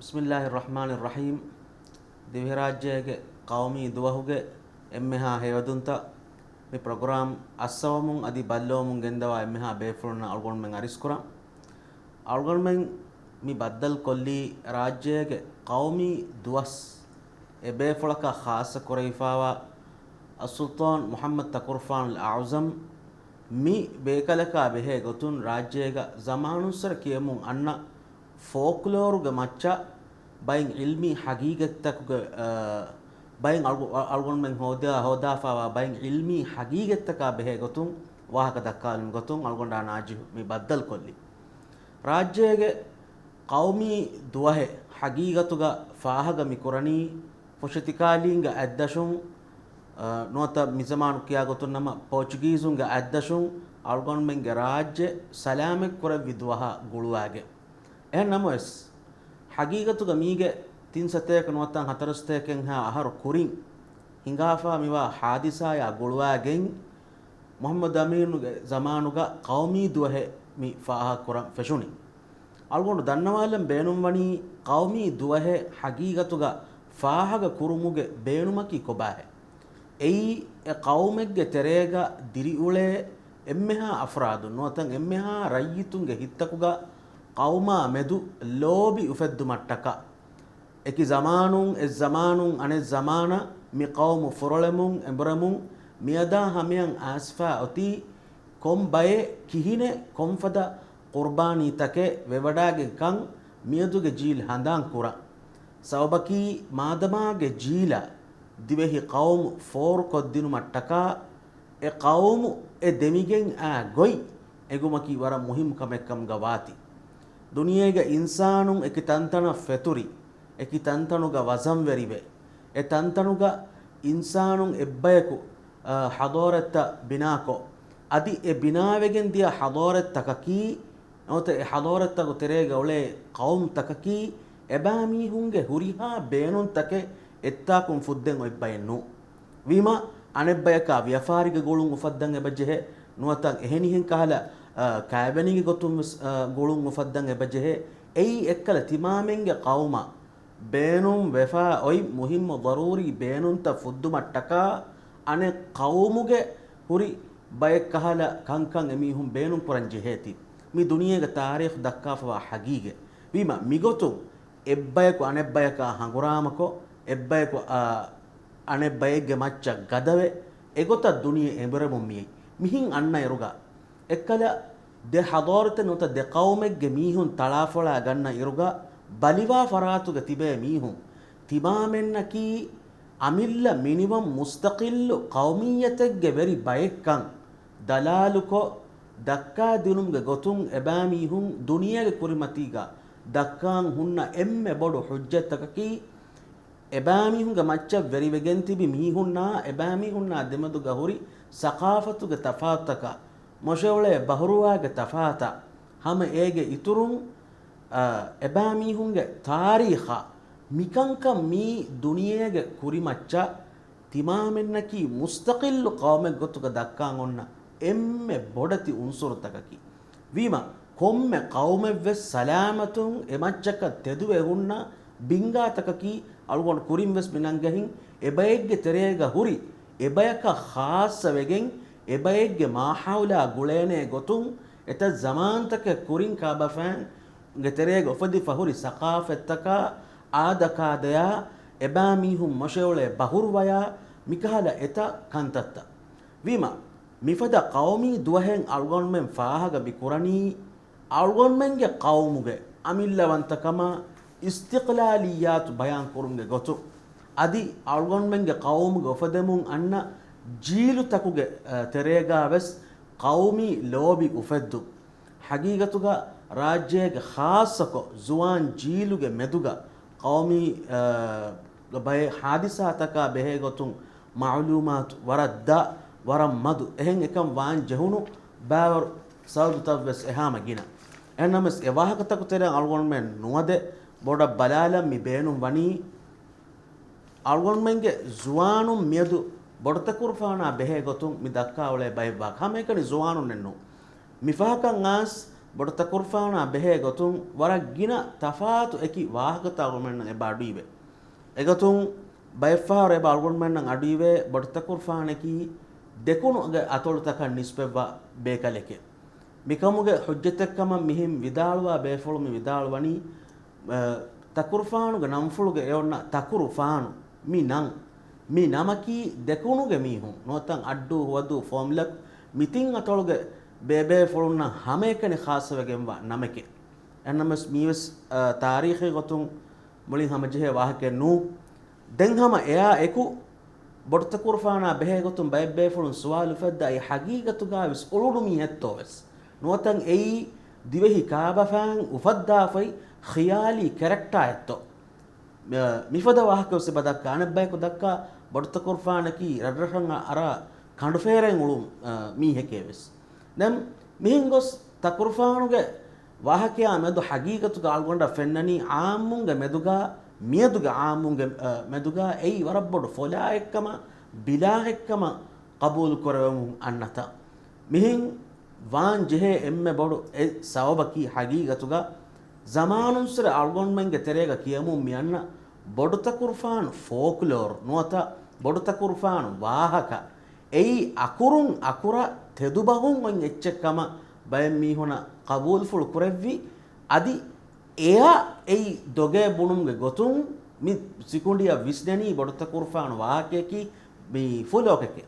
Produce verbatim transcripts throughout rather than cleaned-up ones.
ބިސްމިއްލާހި ރަޙްމާނި ރަޙީމް. ދިވެހިރާއްޖޭގެ ޤައުމީ ދުވަހުގެ އެންމެހާ ހެޔޮއެދުންތައް މި ޕްރޮގްރާމް އައްސަވަމުން އަދި ބައްލަވަމުން ގެންދަވާ އެންމެހާ ބޭފުޅުންނަށް އަޅުގަނޑުމެން އަރިސްކުރަން. އަޅުގަނޑުމެން މި ބައްދަލުކޮށްލީ ރާއްޖޭގެ ޤައުމީ ދުވަސް އެ ބޭފުޅަކަށް ޚާއްޞަ ކުރެވިފާވާ އައްސުލްޠާން މުޙައްމަދު ތަކުރުފާނުލް އަޢުޒަމް މި ބޭކަލަކާ ބެހޭ ގޮތުން ރާއްޖޭގަ ޒަމާނުއްސަރަ ކިޔަމުން އަންނަ ފޯކްލޯރުގެ މައްޗަށް ބައެއް ޢިލްމީ ޙަޤީޤަތްތަކުގެ، އަ، ބައެއް އަޅު-، އަޅުގަނޑުމެން ހޯދާ، ހޯދާފާވާ ބައެއް ޢިލްމީ ޙަޤީޤަތްތަކާ ބެހޭ ގޮތުން ވާހަކަ ދައްކާލުން ގޮތުން އަޅުގަނޑާ ނާޖިހު މި ބައްދަލުކޮށްލި. ރާއްޖޭގެ ޤައުމީ ދުވަހެއް ޙަޤީޤަތުގަ ފާހަގަ މި ކުރަނީ ފޮށިތިކާލީންގެ އަތްދަށުން، އަ، ނުވަތަ މިޒަމާނު ކިޔާ ގޮތުން ނަމަ ޕޯޗުގީޒުންގެ އަތްދަށުން އަޅުގަނޑުމެންގެ ރާއްޖެ ސަލާމަތް ކުރެއްވި ދުވަހާ ގުޅުވާގެން. އެހެން ނަމަވެސް، ޙަޤީޤަތުގަ މީގެ ތިން ސަތޭކަ ނުވަތަ ހަތަރު ސަތޭކައެއްހާ އަހަރު ކުރިން ހިނގާފާ މިވާ ޙާދިސާޔާ ގުޅުވާގެން، މުޙައްމަދު އަމީނުގެ ޒަމާނުގަ ޤައުމީ ދުވަހެއް މި ފާހަގަކުރަން ފެށުނީ. އަޅުގަނޑު ދަންނަވާލަން ބޭނުންވަނީ ޤައުމީ ދުވަހެއް ޙަޤީޤަތުގަ ފާހަގަ ކުރުމުގެ ބޭނުމަކީ ކޮބާހޭ؟ އެއީ އެ ޤައުމެއްގެ ތެރޭގަ ދިރިއުޅޭ އެންމެހާ އަފްރާދުން ނުވަތަ އެންމެހާ ރައްޔިތުންގެ ހިތްތަކުގަ ޤައުމާ މެދު ލޯބި އުފެއްދުމަށްޓަކާ. އެކި ޒަމާނުން އެއް ޒަމާނުން އަނެއް ޒަމާނަށް މި ޤައުމު ފުރޮޅެމުން އެނބުރެމުން މިއަދާ ހަމަޔަށް އައިސްފާ އޮތީ ކޮން ބައެއް ކިހިނެއް ކޮންފަދަ ޤުރްބާނީތަކެއް ވެވަޑާގެން ކަން މިއަދުގެ ޖީލް ހަނދާން ކުރަން. ސަބަބަކީ މާދަމާގެ ޖީލަށް ދިވެހި ޤައުމު ފޯރުކޮށްދިނުމަށްޓަކާ އެ ޤައުމު އެ ދެމިގެން އާ ގޮތް އެނގުމަކީ ވަރަށް މުހިއްމު ކަމެއް ކަމުގަ ވާތީ. ދުނިޔޭގަ އިންސާނުން އެކި ތަންތަނަށް ފެތުރި، އެކި ތަންތަނުގަ ވަޒަންވެރިވެ، އެ ތަންތަނުގަ އިންސާނުން އެއްބަޔަކު، އަ، ޙަޟާރަތްތައް ބިނާކޮށް، އަދި އެ ބިނާވެގެން ދިޔަ ޙަޟާރަތްތަކަކީ، ނުވަތަ އެ ޙަޟާރަތްތަކުގެ ތެރޭގަ އުޅޭ ޤައުމުތަކަކީ، އެބައިމީހުންގެ ހުރިހާ ބޭނުންތަކެއް އެއްތާކުން ފުއްދެން އޮތް ބައެއް ނޫން. ވީމާ، އަނެއްބަޔަކާ ވިޔަފާރިގެ ގުޅުން އުފައްދަން އެބަޖެހޭ، ނުވަތަ އެހެނިހެން ކަހަލަ، އަ، ކައިވެނީގެ ގޮތުން ވެސް، އަ، ގުޅުން އުފައްދަން އެބަޖެހޭ. އެއީ އެއްކަލަ ތިމާމެންގެ ޤައުމަށް ބޭނުން ވެފާ އޮތް މުހިއްމު ޟަރޫރީ ބޭނުންތައް ފުއްދުމަށްޓަކާ އަނެއް ޤައުމުގެ ހުރި ބައެއް ކަހަލަ ކަންކަން އެމީހުން ބޭނުން ކުރަން ޖެހޭތީ. މި ދުނިޔޭގެ ތާރީޚް ދައްކާފަވާ ޙަޤީޤަތް. ވީމާ، މިގޮތުން އެއްބަޔަކު އަނެއްބަޔަކާ ހަނގުރާމަކޮށް، އެއްބަޔަކު، އާ، އަނެއްބައެއްގެ މައްޗަށް ގަދަވެ، އެގޮތަށް ދުނިޔެ އެނބުރެމުން މިއައީ. މިހިން އަންނަ އިރުގަ، އެއްކަލަ ދެ ޙަޟާރަތެއް ނުވަތަ ދެ ޤައުމެއްގެ މީހުން ތަޅާފޮޅާ ގަންނަ އިރުގަ، ބަލިވާ ފަރާތުގަ ތިބޭ މީހުން ތިމާމެންނަކީ އަމިއްލަ މިނިވަން މުސްތަޤިއްލު ޤައުމިއްޔަތެއްގެ ވެރި ބައެއްކަން ދަލާލުކޮށް، ދައްކާދިނުމުގެ ގޮތުން އެބައިމީހުން ދުނިޔޭގެ ކުރިމަތީގަ ދައްކާން ހުންނަ އެންމެ ބޮޑު ޙުއްޖަތްތަކަކީ، އެބައިމީހުންގެ މައްޗަށް ވެރިވެގެން ތިބި މީހުންނާ އެބައިމީހުންނާ ދެމެދުގަ ހުރި ސަޤާފަތުގެ ތަފާތުތަކާ، މޮށެއުޅޭ ބަހުރުވާގެ ތަފާތާ، ހަމަ އޭގެ އިތުރުން، އަ، އެބައިމީހުންގެ ތާރީޚާ، މިކަންކަން މީ ދުނިޔޭގެ ކުރިމައްޗަށް ތިމާމެންނަކީ މުސްތަޤިއްލު ޤައުމެއް ގޮތުގަ ދައްކާން އޮންނަ އެންމެ ބޮޑެތި އުންސުރުތަކަކީ. ވީމަ، ކޮންމެ ޤައުމެއްވެސް ސަލާމަތުން އެމައްޗަކަށް ތެދުވެ ހުންނަ ބިންގާތަކަކީ އަޅުގަނޑު ކުރިންވެސް މިނަންގަހިން އެބައެއްގެ ތެރޭގަ ހުރި އެބަޔަކަށް ޚާއްޞަވެގެން އެބައެއްގެ މާހައުލާ ގުޅޭނޭ ގޮތުން އެތައް ޒަމާންތަކެއް ކުރިން ކާބަފައިންގެ ތެރޭގަ އުފެދިފަ ހުރި ސަޤާފަތްތަކާ، އާދަކާދަޔާ، އެބައިމީހުން މޮށެއުޅޭ ބަހުރުވަޔާ، މިކަހަލަ އެތައް ކަންތައްތައް. ވީމަ، މިފަދަ ޤައުމީ ދުވަހެއް އަޅުގަނޑުމެން ފާހަގަ މި ކުރަނީ، އަޅުގަނޑުމެންގެ ޤައުމުގެ އަމިއްލަވަންތަކަމާ އިސްތިޤްލާލިއްޔާތު ބަޔާން ކުރުމުގެ ގޮތުން، އަދި އަޅުގަނޑުމެންގެ ޤައުމުގެ އުފެދެމުން އަންނަ ޖީލުތަކުގެ، އަ، ތެރޭގާވެސް ޤައުމީ ލޯބި އުފެއްދުން. ޙަޤީޤަތުގަ ރާއްޖޭގެ ޚާއްޞަކޮށް ޒުވާން ޖީލުގެ މެދުގަ ޤައުމީ، އަ، ބައެއް ޙާދިސާތަކާ ބެހޭގޮތުން މަޢުލޫމާތު ވަރަށް ދަށް، ވަރަށް މަދު، އެހެން އެކަން ވާން ޖެހުނު ބާވަރު ސަބަބުތައްވެސް އެހާމަ ގިނަ. އެހެންނަމަވެސް، އެ ވާހަކަތަކު ތެރެއަށް އަޅުގަނޑުމެން ނުވަދެ ބޮޑަށް ބަލާލަން މި ބޭނުން ވަނީ، އަޅުގަނޑުމެންގެ ޒުވާނުން މިއަދު ބޮޑުތަކުރުފާނާ ބެހޭ ގޮތުން މި ދައްކާ އުޅޭ ބައެއް ވާހަކަ. ހަމައެކަނި ޒުވާނުންނެއް ނޫން. މިފަހަކަށް އާސް ބޮޑުތަކުރުފާނާ ބެހޭ ގޮތުން ވަރަށް ގިނަ ތަފާތު އެކި ވާހަކަތައް އަޅުގަނޑުމެންނަށް އެބަ އަޑުއިވޭ. އެގޮތުން ބައެއްފަހަރު އެބަ އަޅުގަނޑުމެންނަށް އަޑުއިވޭ ބޮޑުތަކުރުފާނަކީ ދެކުނުގެ އަތޮޅުތަކަށް ނިސްބަތްވާ ބޭކަލެކޭ. މިކަމުގެ ޙުއްޖަތެއްކަމަށް މިހެން ވިދާޅުވާ ބޭފުޅުން މި ވިދާޅުވަނީ، އަ، ތަކުރުފާނުގެ ނަންފުޅުގެ އެ އޮންނަ ތަކުރުފާނު، މި ނަން، މި ނަމަކީ ދެކުނުގެ މީހުން ނުވަތަ އައްޑޫ ހުވަދޫ ފޯމްލަކު މި ތިން އަތޮޅުގެ ބޭބޭފުޅުންނަށް ހަމައެކަނި ޚާއްޞަވެގެންވާ ނަމެކޭ. އެހެންނަމަވެސް މީވެސް، އަ، ތާރީޚީ ގޮތުން މުޅިން ހަމަޖެހޭ ވާހަކައެއް ނޫން. ދެން ހަމަ އެއާ އެކު ބޮޑުތަކުރުފާނާ ބެހޭ ގޮތުން ބައެއް ބޭފުޅުން ސުވާލު އުފައްދާ އެ ޙަޤީޤަތުގައިވެސް އުޅުނު މީހެއްތޯވެސް ނުވަތަ އެއީ ދިވެހި ކާބަފައިން އުފައްދާފައި ޚިޔާލީ ކެރެކްޓާއެއްތޯ؟ މިފަދަ ވާހަކަވެސް އެބަ ދައްކާ. އަނެއްބަޔަކު ދައްކާ ބޮޑުތަކުރުފާނަކީ ރަށްރަށަށް އަރާ ކަނޑުފޭރައިން އުޅުން، އަ، މީހެކޭވެސް. ދެން މިހެން ގޮސް ތަކުރުފާނުގެ ވާހަކަޔާ މެދު ޙަޤީޤަތުގަ އަޅުގަނޑަށް ފެންނަނީ ޢާއްމުންގެ މެދުގަ، މިއަދުގެ ޢާއްމުންގެ، އަ، މެދުގަ އެއީ ވަރަށް ބޮޑު ފޮލާއެއްކަމަށް، ބިލާހެއްކަމަށް ޤަބޫލު ކުރެވެމުން އަންނަތާ. މިހެން ވާން ޖެހޭ އެންމެ ބޮޑު އެއް ސަބަބަކީ ޙަޤީޤަތުގަ ޒަމާނުންސުރެ އަޅުގަނޑުމެންގެ ތެރޭގަ ކިޔަމުން މިއަންނަ ބޮޑުތަކުރުފާނު ފޯކްލޯރު ނުވަތަ ބޮޑުތަކުރުފާނު ވާހަކަ އެއީ އަކުރުން އަކުރަށް ތެދުބަހުން އޮތް އެއްޗެއް ކަމަށް ބައެއް މީހުނަށް ޤަބޫލުފުޅު ކުރެއްވި. އަދި އެއަށް އެއީ ދޮގެއް ބުނުމުގެ ގޮތުން މި ސިކުނޑިއަށް ވިސްނެނީ ބޮޑުތަކުރުފާނު ވާހަކަޔަކީ މި ފުލޯކެކޭ.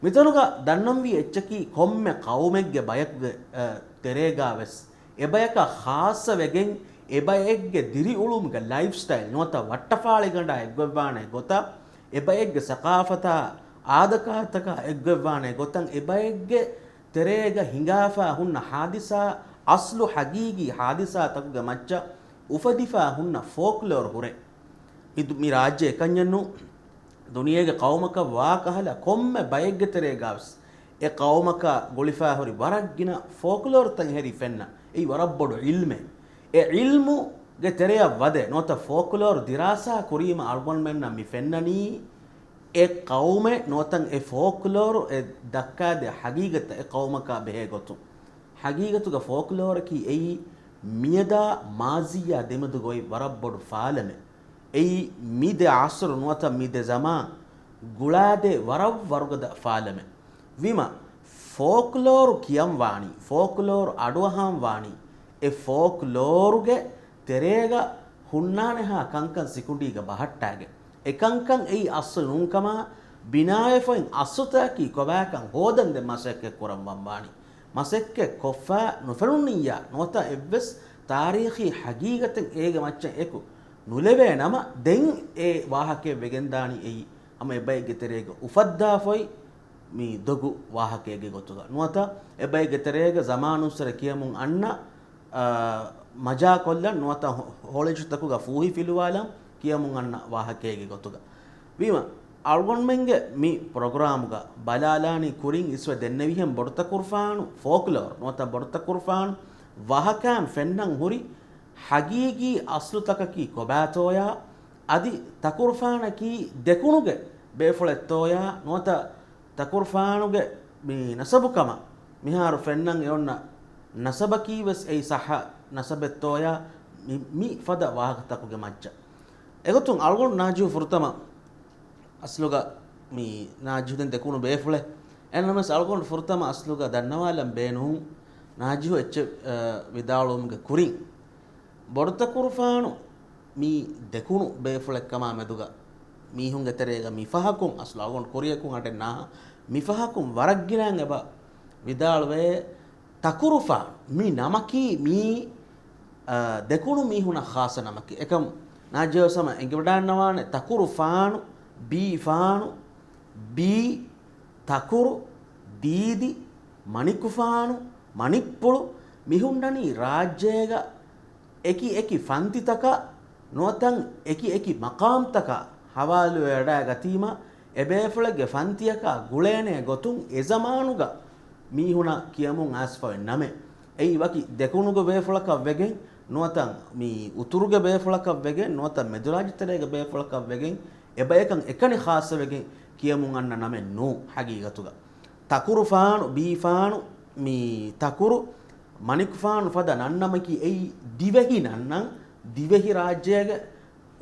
މިތަނުގަ ދަންނަންވީ އެއްޗަކީ ކޮންމެ ޤައުމެއްގެ ބަޔަކުގެ، އަ، ތެރޭގަ ވެސް އެބަޔަކަށް ޚާއްޞަވެގެން އެބައެއްގެ ދިރިއުޅުމުގެ ލައިފް ސްޓައިލް ނުވަތަ ވައްޓަފާޅިގަނޑާ އެއްގޮތްވާނެ ގޮތަށް، އެބައެއްގެ ސަޤާފަތާ އާދަކާދަތަކާ އެއްގޮތްވާނެ ގޮތަށް އެބައެއްގެ ތެރޭގަ ހިނގާފާ ހުންނަ ޙާދިސާ، އަސްލު ޙަޤީޤީ ޙާދިސާތަކުގެ މައްޗަށް އުފެދިފާ ހުންނަ ފޯކްލޯރު ހުރޭ. މި ދު-، މި ރާއްޖެ އެކަންޏެއް ނޫން. ދުނިޔޭގެ ޤައުމަކަށް ވާ ކަހަލަ ކޮންމެ ބައެއްގެ ތެރޭގަވެސް އެ ޤައުމަކާ ގުޅިފާ ހުރި ވަރަށް ގިނަ ފޯކްލޯރުތައް އެހެރީ ފެންނަ. އެއީ ވަރަށް ބޮޑު ޢިލްމެއް. އެ ޢިލްމުގެ ތެރެއަށް ވަދެ ނުވަތަ ފޯކްލޯރު ދިރާސާ ކުރީމަ އަޅުގަނޑުމެންނަށް މި ފެންނަނީ އެ ޤައުމެއް ނުވަތަ އެ ފޯކްލޯރު އެ ދައްކާދޭ ޙަޤީޤަތް އެ ޤައުމަކާ ބެހޭ ގޮތުން. ޙަޤީޤަތުގަ ފޯކްލޯރަކީ އެއީ މިއަދާ މާޒީއާ ދެމެދުގަ އޮތް ވަރަށް ބޮޑު ފާލަމެއް. އެއީ މި ދެ ޢަޞްރު ނުވަތަ މި ދެ ޒަމާން ގުޅާދޭ ވަރަށް ވަރުގަދަ ފާލަމެއް. ވީމަ، ފޯކްލޯރު ކިޔަން ވާނީ، ފޯކްލޯރު އަޑުއަހާން ވާނީ، އެ ފޯކްލޯރުގެ ތެރޭގަ ހުންނާނެހާ ކަންކަން ސިކުނޑީގަ ބަހައްޓާގެން. އެ ކަންކަން އެއީ އަސްލު ނޫންކަމާ، ބިނާވެފައި އަސްލުތަކަކީ ކޮބާކަން ހޯދަންދެން މަސައްކަތް ކުރަން ވަންވާނީ. މަސައްކަތް ކޮށްފަ ނުފެނުނިއްޔާ ނުވަތަ އެއްވެސް ތާރީޚީ ޙަޤީޤަތެއް އޭގެ މައްޗަށް އެކު ނުލެވޭ ނަމަ، ދެން އެ ވާހަކައެއް ވެގެންދާނީ އެއީ ހަމަ އެބައެއްގެ ތެރޭގަ އުފައްދާފައި މި ދޮގު ވާހަކައެއްގެ ގޮތުގަ ނުވަތަ އެބައެއްގެ ތެރޭގަ ޒަމާނުއްސަރެ ކިޔަމުން އަންނަ، އާ، މަޖާކޮށްލަން ނުވަތަ ހޮ-، ހޮޅިޖުތަކުގަ ފޫހި ފިލުވާލަން ކިޔަމުން އަންނަ ވާހަކައެއްގެ ގޮތުގަ. ވީމަ، އަޅުގަނޑުމެންގެ މި ޕްރޮގްރާމުގަ ބަލާލާނީ ކުރިން އިސްވެ ދެންނެވިހެން ބޮޑުތަކުރުފާނު ފޯކްލޯރު ނުވަތަ ބޮޑުތަކުރުފާނު ވާހަކައިން ފެންނަން ހުރި ޙަޤީޤީ އަސްލުތަކަކީ ކޮބާތޯޔާ، އަދި ތަކުރުފާނަކީ ދެކުނުގެ ބޭފުޅެއްތޯޔާ ނުވަތަ ތަކުރުފާނުގެ މި ނަސަބުކަމަށް މިހާރު ފެންނަން އެއޮންނަ ނަސަބަކީވެސް އެއީ ޞައްޙަ ނަސަބެއްތޯޔާ މި، މި ފަދަ ވާހަކަތަކުގެ މައްޗަށް. އެގޮތުން އަޅުގަނޑު ނާޖިހު ފުރަތަމަ އަސްލުގަ މި ނާޖިހު ދެން ދެކުނު ބޭފުޅެއް. އެހެންނަމަވެސް އަޅުގަނޑު ފުރަތަމަ އަސްލުގަ ދަންނަވާލަން ބޭނުން ނާޖިހު އެއްޗެއް، އަ، ވިދާޅުވުމުގެ ކުރިން. ބޮޑުތަކުރުފާނު މީ ދެކުނު ބޭފުޅެއްކަމާ މެދުގަ މީހުންގެ ތެރޭގަ މިފަހަކުން އަސްލު އަޅުގަނޑު ކުރިޔަކުން އަޑެއް ނާހަ މިފަހަކުން ވަރަށްގިނައިން އެބަ ވިދާޅުވޭ ތަކުރުފާނު މި ނަމަކީ މީ، އަ، ދެކުނު މީހުނަށް ޚާއްޞަ ނަމަކީ. އެކަމް ނާޖިހު ހަމަ އެނގިވަޑާންނަވާނެ ތަކުރުފާނު، ބީފާނު، ބީ، ތަކުރު، ދީދި، މަނިކުފާނު، މަނިއްޕުޅު މި ހުންނަނީ ރާއްޖޭގަ އެކި އެކި ފަންތިތަކަށް ނުވަތަ އެކި އެކި މަޤާމްތަކަށް ހަވާލުވެވަޑައިގަތީމަ، އެބޭފުޅެއްގެ ފަންތިއަކާ ގުޅޭނޭ ގޮތުން އެޒަމާނުގަ މީހުނަށް ކިޔަމުން އައިސްފައި ނަމެއް. އެއީ ވަކި ދެކުނުގެ ބޭފުޅަކަށް ވެގެން ނުވަތަ މި އުތުރުގެ ބޭފުޅަކަށް ވެގެން ނުވަތަ މެދުރާއްޖެތެރޭގެ ބޭފުޅަކަށް ވެގެން އެބަޔަކަށް އެކަނި ޚާއްޞަވެގެން ކިޔަމުން އަންނަ ނަމެއް ނޫ ޙަޤީޤަތުގަ. ތަކުރުފާނު، ބީފާނު، މި ތަކުރު، މަނިކުފާނު ފަދަ ނަންނަމަކީ އެއީ ދިވެހި ނަންނަން، ދިވެހި ރާއްޖޭގެ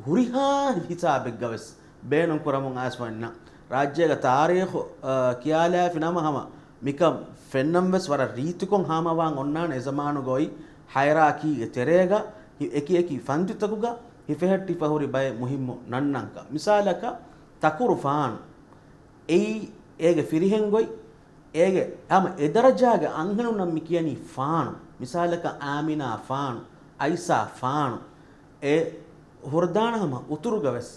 ހުރިހާ ހިސާބެއްގަވެސް ބޭނުން ކުރަމުން އައިސް ވަންނަ. ރާއްޖޭގެ ތާރީޚު، އަ، ކިޔާލާފި ނަމަ ހަމަ މިކަން ފެންނަން ވެސް ވަރަށް ރީތިކޮށް ހާމަވާން އޮންނާނެ. އެ ޒަމާނުގައި ހައިރާކީގެ ތެރޭގަ ހި-، އެކި އެކި ފަންތިތަކުގަ ހިފެހެއްޓިފަ ހުރި ބައެއް މުހިއްމު ނަންނަންކަން. މިސާލަކަށް ތަކުރުފާނު. އެއީ އޭގެ ފިރިހެން ގޮތް، އޭގެ ހަމަ އެ ދަރަޖާގެ އަންހެނުންނަށް މި ކިޔަނީ ފާނު. މިސާލަކަށް އާމިނާ ފާނު، އައިސާ ފާނު. އެ ހުރެދާނެ ހަމަ އުތުރުގަވެސް،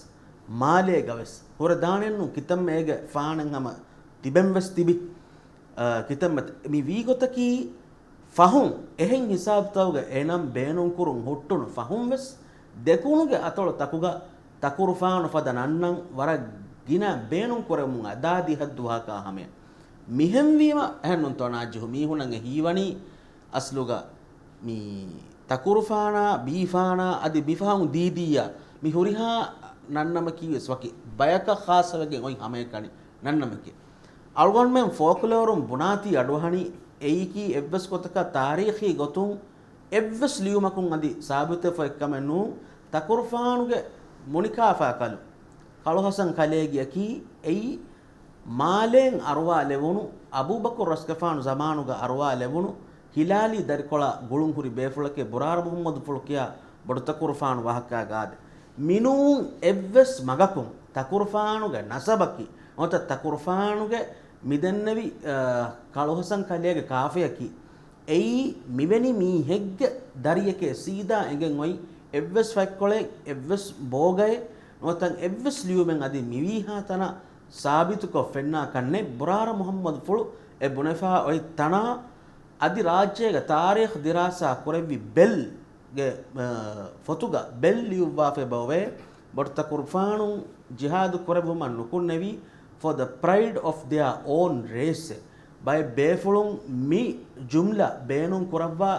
މާލޭގަވެސް ހުރެދާނެއްނު ކިތަންމެ އޭގެ ފާނެއް ހަމަ ތިބެން ވެސް ތިބި. އަ، ކިތަންމެ މި ވީގޮތަކީ ފަހުން އެހެން ހިސާބުތަކުގަ އެ ނަން ބޭނުންކުރުން ހުއްޓުނު ފަހުން ވެސް ދެކުނުގެ އަތޮޅު ތަކުގަ ތަކުރުފާނު ފަދަ ނަންނަން ވަރަށް ގިނަ ބޭނުން ކުރެވުމުން އަދާދި ހައްދު ވަހަކާ ހަމަޔަށް. މިހެންވީމަ އެހެންނުންތޯ ނާޖިހު މީހުންނަށް އެ ހީވަނީ އަސްލުގަ މި ތަކުރުފާނާ، ބީފާނާ އަދި މިފަހުން ދީދީއާ މި ހުރިހާ ނަންނަމަކީ ވެސް ވަކި ބަޔަކަށް ޚާއްޞަވެގެން އޮތް ހަމައެކަނި ނަންނަމެކޭ. އަޅުގަނޑުމެން ފޯކްލޯރުން ބުނާތީ އަޑުއަހަނީ އެއީކީ އެއްވެސް ގޮތަކަށް ތާރީޚީ ގޮތުން އެއްވެސް ލިޔުމަކުން އަދި ސާބިތުވެފައި ކަމެއް ނޫން. ތަކުރުފާނުގެ މުނިކާފާކަލު ކަޅު ހަސަން ކަލޭގެއަކީ އެއީ މާލޭން އަރުވާލެވުނު، އަބޫބަކުރު ރަސްގެފާނު ޒަމާނުގަ އަރުވާލެވުނު، ހިލާލީ ދަރިކޮޅާ ގުޅުން ހުރި ބޭފުޅެކޭ ބުރާރަ މުޙައްމަދު ފުޅު ކިޔާ ބޮޑުތަކުރުފާނު ވާހަކާގާ އާދެ. މިނޫން އެއްވެސް މަގަކުން ތަކުރުފާނުގެ ނަސަބަކީ ނުވަތަ ތަކުރުފާނުގެ މިދެންނެވި، އަ، ކަޅުހަސަން ކަލޭގެ ކާފަޔަކީ އެއީ މިވެނި މީހެއްގެ ދަރިއެކޭ ސީދާ އެނގެން އޮތް އެއްވެސް ފަތްކޮޅެއް އެއްވެސް ބޯގައެއް ނުވަތަ އެއްވެސް ލިޔުމެއް އަދި މިވީހާ ތަނަށް ސާބިތުކޮށް ފެންނާ ކަންނެއް ބުރާރަ މުޙައްމަދު ފުޅު އެ ބުނެފާ އޮތް ތަނާ އަދި ރާއްޖޭގެ ތާރީޚް ދިރާސާ ކުރެއްވި ބެލް ގެ، އަ، ފޮތުގަ ބެލް ލިޔުއްވާފައި ބައޮވޭ، ބޮޑުތަކުރުފާނު ޖިހާދު ކުރެއްވުމަށް ނުކުންނެވީ، for the pride of their own race. ބައެއް ބޭފުޅުން މި ޖުމްލަ ބޭނުން ކުރައްވާ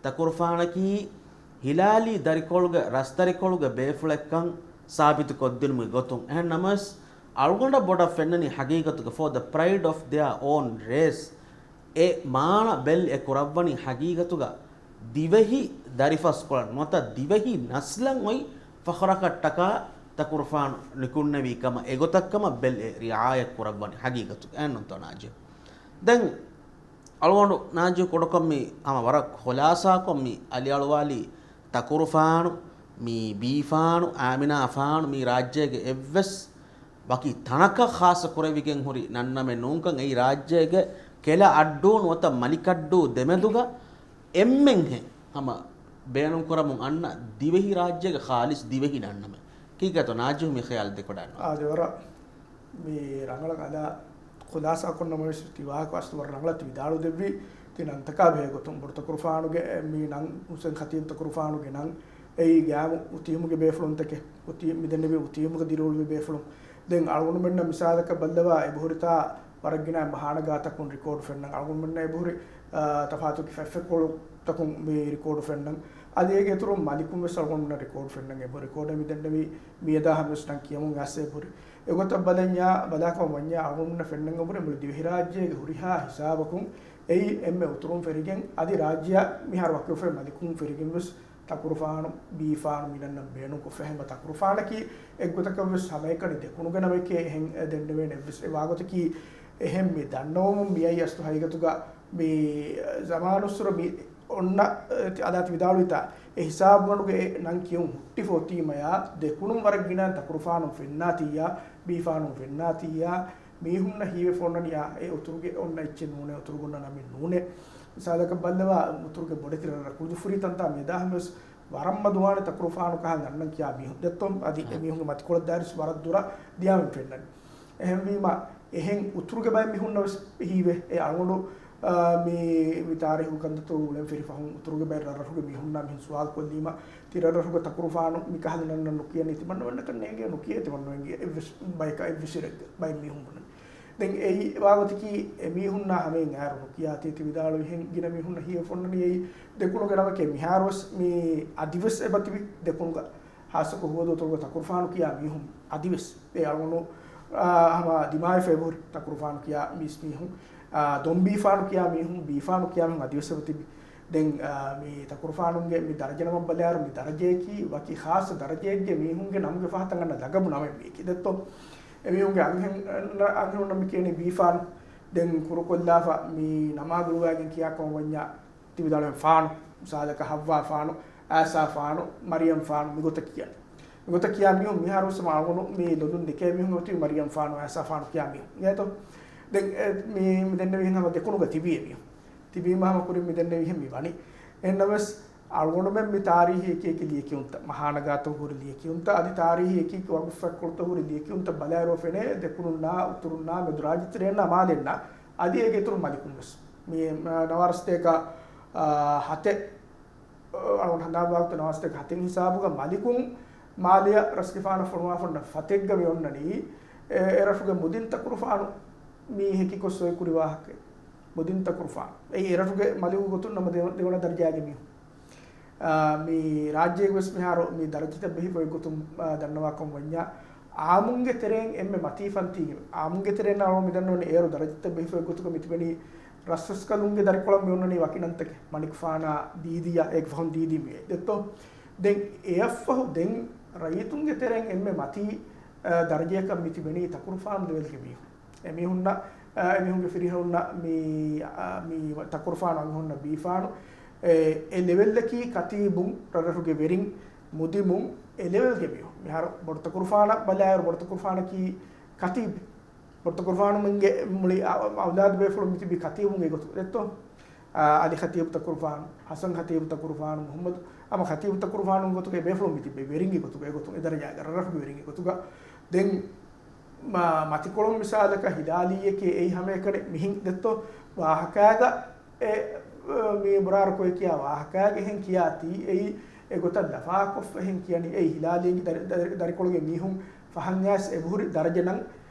ތަކުރުފާނަކީ ހިލާލީ ދަރިކޮޅުގެ ރަސްދަރިކޮޅުގެ ބޭފުޅެއްކަން ސާބިތު ކޮށްދިނުމުގެ ގޮތުން. އެހެން ނަމަވެސް، އަޅުގަނޑަށް ބޮޑަށް ފެންނަނީ ހަގީގަތުގަ for the pride of their own race. އެ މާނަ ބެލް އެ ކުރައްވަނީ ހަގީގަތުގަ ދިވެހި ދަރިފަސްކޮޅަށް ނުވަތަ ދިވެހި ނަސްލަށް އޮތް ފަޚުރަކަށްޓަކާ ތަކުރުފާނު ނިކުންނެވީ ކަމަށް އެގޮތަށް ކަމަށް ބެލް އެ ރިޢާޔަތް ކުރައްވަނީ ހަގީގަތުގަ. އެހެންނުންތޯ ނާޖިހު؟ ދެން އަޅުގަނޑު ނާޖިހު ކުޑަކޮށް މި ހަމަ ވަރަށް ޚުލާސާކޮށް މި އަލިއަޅުވާލީ ތަކުރުފާނު، މި ބީފާނު، އާމިނާފާނު މީ ރާއްޖޭގެ އެއްވެސް ވަކި ތަނަކަށް ޚާއްޞަ ކުރެވިގެން ހުރި ނަންނަމެއް ނޫންކަން އެއީ ރާއްޖޭގެ ކެލަ އައްޑޫ ނުވަތަ މަލިކައްޑޫ ދެމެދުގަ އެންމެންހެން ހަމަ ބޭނުންކުރަމުން އަންނަ ދިވެހި ރާއްޖޭގެ ޚާލިޞް ދިވެހި ނަންނަމެއް. ކީކޭތޯ ނާޖިހު މި ޚިޔާލު ދެކޮޑާން؟ އާދެ ވަރަށް މި ރަނގަޅަށް އަލާ ޚުލާސާ ކޮށްނަމަވެސް ތި ވާހަކަ އަސްލު ވަރަށް ރަނގަޅަށް ތި ވިދާޅު ދެއްވީ. ތި ނަންތަކާ ބެހޭ ގޮތުން ބޮޑުތަކުރުފާނުގެ މި ނަން ހުސެން ޚަތީބު ތަކުރުފާނުގެ ނަން އެއީ ގާމު އުތީމުގެ ބޭފުޅުންތަކެއް. އުތީ-، މިދެންނެވި އުތީމުގަ ދިރިއުޅުއްވި ބޭފުޅުން. ދެން އަޅުގަނޑުމެންނަށް މިސާލަކަށް ބައްލަވާ އެބަހުރިތާ ވަރަށް ގިނަ މަހާނަ ގާތަކުން ރިކޯޑު ފެންނަން. އަޅުގަނޑުމެންނަށް އެބަހުރި، އާ، ތަފާތު ފެއްފެކޮޅުތަކުން މި ރިކޯޑު ފެންނަން. އަދި އޭގެ އިތުރުން މަލިކުން ވެސް އަޅުގަނޑުމެންނަށް ރިކޯޑު ފެންނަން އެބަހުރި. ރިކޯޑެއް މިދެންނެވި މިއަދާ ހަމަވެސް ނަން ކިޔަމުން އައިސް އެބަހުރި. އެގޮތަށް ބަލަންޏާ، ބަލާކަމަށް ވަންޏާ އަޅުގަނޑުމެންނަށް ފެންނަން އެބަހުރި މުޅި ދިވެހިރާއްޖޭގެ ހުރިހާ ހިސާބަކުން އެއީ އެންމެ އުތުރުން ފެރިގެން އަދި ރާއްޖެއަށް މިހާރު ވަކިވެފައި މަލިކުން ފެރިގެން ވެސް ތަކުރުފާނު، ބީފާނު މި ނަންނަން ބޭނުންކޮށްފަ. ހަމަ ތަކުރުފާނަކީ އެއްގޮތަކަށް ވެސް ހަމައެކަނި ދެކުނުގެ ނަމެކޭ އެހެން ދެންނެވޭނެ އެއްވެސް އެ ވާގޮތަކީ އެހެން މި ދަންނަވަމުން މިއައީ އަސްލު ހަގީގަތުގަ މި ޒަމާނުއްސުރަ މި އޮންނަ އަދާ ތި ވިދާޅުވިތާ އެ ހިސާބުގަނޑުގެ އެ ނަން ކިޔުން ހުއްޓިފަ އޮތީމަޔާ ދެކުނުން ވަރަށް ގިނަ ތަކުރުފާނު ފެންނާތިއްޔާ، ބީފާނު ފެންނާތިއްޔާ، މީހުންނަށް ހީވެފަ އޮންނަނިޔާ އެ އުތުރުގެ އޮންނަ އެއްޗެއް ނޫނޭ، އުތުރުގެ އޮންނަ ނަމެއް ނޫނޭ. މިސާލަކަށް ބައްލަވާ، އުތުރުގެ ބޮޑެތި ރަށްރަށް ކުދުފުރި ތަންތާ މިއަދާ ހަމަވެސް ވަރަށް މަދުވާނެ ތަކުރުފާނު ކަހަލަ ނަންނަން ކިޔާ މީހުން ދެއްތޯ އަދި އެ މީހުންގެ މަތިކޮޅަށް ދާއިރުވެސް ވަރަށް ދުރަށް ދިޔާމެން ފެންނަނީ. އެހެންވީމަ، އެހެން އުތުރުގެ ބައެއް މީހުންނަށް ވެސް ހީވޭ. އެ އަޅުގަނޑު، އާ، މި، މި ތާރީހު ކަންތައްތައް އުޅެން ފެށި ފަހުން އުތުރުގެ ބައެއް ރަށްރަށުގެ މީހުންނާ މިހެން ސުވާލު ކޮށްލީމަ، ތި ރަށްރަށުގެ ތަކުރުފާނު މި ކަހަލަ ނަންނަން ނުކިޔަނީ ތިމަންނަމެންނަކަށް ނޭނގޭ ނުކިޔޭ ތިމަންނަމެންގެ އެއްވެސް ބަޔަކަށް އެއްވެސް އިރެއްގަ ބައެއް މީހުން ބުނަނީ. ދެން އެއީ ވާގޮތަކީ އެމީހުންނާ ހަމައިން އައިރު ނުކިޔާތީ ތި ވިދާޅުވިހެން ގިނަ މީހުންނަށް ހީވެފަ އޮންނަނީ އެއީ ދެކުނުގެ ނަމެކޭ. މިހާރުވެސް މި އަދިވެސް އެބަތިބި ދެކުނުގަ ހާއްސަކޮށް ހުވަދު އުތުރުގަ ތަކުރުފާނު ކިޔާ މީހުން އަދިވެސް އެ އަޅުގަނޑު، އާ، ހަމަ ދިމާވެފަ އެބަހުރި ތަކުރުފާނު ކިޔާ މީސް މީހުން، އާ، ދޮންބީފާނު ކިޔާ މީހުން، ބީފާނު ކިޔާ މީހުން އަދިވެސް އެބަތިބި. ދެން، އާ، މި ތަކުރުފާނުންގެ މި ދަރަޖަ ނަމަށް ބަލާއިރު، މި ދަރަޖަޔަކީ ވަކި ޚާއްޞަ ދަރަޖައެއްގެ މީހުންގެ ނަމުގެ ފަހަތަށް އަންނަ ލަގަބު ނަމެއް މީކީ. ދެއްތޯ؟ އެމީހުންގެ އަންހެން، އަންހެނުންނަށް މި ކިޔަނީ ބީފާނު. ދެން ކުރުކޮށްލާފަ މި ނަމާ ގުޅުވާގެން ކިޔާ ކަމަށް ވަންޏާ، ތި ވިދާޅުވެ ފާނު، މިސާލަކަށް ހައްވާ ފާނު، އާސާ ފާނު، މަރިޔަމް ފާނު، މިގޮތަށް ކިޔަނީ. މިގޮތަށް ކިޔާ މީހުން މިހާރު ވެސް އަޅުގަނޑު މި ލޮލުން ދެކޭ މީހުން އޮތީ މަރިޔަމް ފާނު، އާސާ ފާނު ކިޔާ މީހުން. އިނގޭތޯ؟ ދެން އެ، މި، މި ދެންނެވިހެން ހަމަ ދެކުނުގަ ތިބީ އެމީހުން. ތިބީމަ ހަމަ ކުރިން މި ދެންނެވިހެން މި ވަނީ. އެހެންނަމަވެސް، އަޅުގަނޑުމެން މި ތާރީހީ އެކި އެކި ލިޔެކިޔުންތައް، މަހާނަގާތަކު ހުރި ލިޔެކިޔުންތައް، އަދި ތާރީހީ އެކި އެކި ވަގުފުފަތްކޮޅުތައް ހުރި ލިޔެކިޔުންތައް ބަލާއިރު ފެނޭ، ދެކުނުންނާ، އުތުރުންނާ، މެދު ރާއްޖެތެރޭންނާ، މާލޭންނާ، އަދި އޭގެ އިތުރުން މަލިކުން ވެސް. މި، އާ، ނަވާރަސަތޭކަ، އާ، ހަތެއް، އަޅުގަނޑު ހަނދާންވާ ގޮތަށް ނަވާރަސަތޭކަ ހަތެއް ހިސާބުގަ މަލިކުން މާލެއަށް ރަސްގެފާނަށް ފޮނުވާފަ އޮންނަ ފަތެއްގަ މި އޮންނަނީ، އެ، އެރަށުގެ މުދިން ތަކުރުފާނު މީ ހެކިކޮށް ސޮއި ކުރި ވާހަކައެއް. މުދިން ތަކުރުފާނު. އެއީ އެރަށުގެ މަލިކު ގޮތުން ނަމަ ދެ-، ދެވަނަ ދަރަޖާގެ މީހުން. އާ، މި ރާއްޖޭގަ ވެސް މިހާރު މި ދަރަޖަތައް ބެހިފައި ގޮތުން، އާ، ދަންނަވާކަމަށް ވަންޏާ، އާއްމުންގެ ތެރެއިން އެންމެ މަތީ ފަންތީގެ، އާއްމުންގެ ތެރެއިން އަޅުގަނޑު މި ދަންނަވަނީ އޭރު ދަރަޖަތައް ބެހިފައި ގޮތުގަ މި ތިބެނީ ރަސްރަސްކަލުންގެ ދަރިކޮޅަށް މި އޮންނަނީ ވަކި ނަންތަކެއް. މަނިކުފާނާ ދީދީއާ އޭގެ ފަހުން ދީދީ މި ދެއްތޯ. ދެން އެއަށްފަހު ދެން ރައްޔިތުންގެ ތެރެއިން އެންމެ މަތީ، އަ، ދަރަޖަޔަކަށް މި ތިބެނީ ތަކުރުފާނު ލެވެލްގެ މީހުން. އެމީހުންނަށް، އަ، އެމީހުންގެ ފިރިހެނުންނަށް މި، އަ، މި ތަކުރުފާނު އަންހެނުންނަށް ބީފާނު، އެ، އެ ލެވެލްއަކީ ކަތީބުން، ރަށްރަށުގެ ވެރިން، މުދިމުން، އެ ލެވެލްގެ މީހުން. މިހާރު ބޮޑުތަކުރުފާނަށް ބަލާއިރު، ބޮޑުތަކުރުފާނަކީ ކަތީބެއް. ބޮޑުތަކުރުފާނުމެންގެ މުޅި އަ-، އަ-، އައުލާދު ބޭފުޅުން މި ތިބީ ކަތީބުންގެ ގޮތުގަ ދެއްތޯ؟ އާ، އަލީ ޚަތީބު ތަކުރުފާނު، ޙަސަން ޚަތީބު ތަކުރުފާނު، މުޙައްމަދު އަމަ ޚަތީބު ތަކުރުފާނު ގޮތުގަ ބޭފުޅުން މި ތިބޭ، ވެރިންގެ ގޮތުގަ އެގޮތުން އެ ދަރަޖާގަ ރަށްރަށުގެ ވެރިންގެ ގޮތުގަ. ދެން މަ-، މަތިކޮޅުން މިސާލަކަށް ހިލާލީއެކޭ އެއީ ހަމައެކަނި މިހިން ދެއްތޯ؟ ވާހަކާގަ އެ، މި ބުރާރު ކޮއެ ކިޔާ ވާހަކާގެ ހެން ކިޔާތީ އެއީ އެގޮތަށް ލަފާކޮށްފަ ހެން ކިޔަނީ އެއީ ހިލާލީގެ ދަރި-، ދަރި-، ދަރިކޮޅުގެ މީހުން ފަހަން އައިސް އެބަހުރި ދަރަޖަ ނަން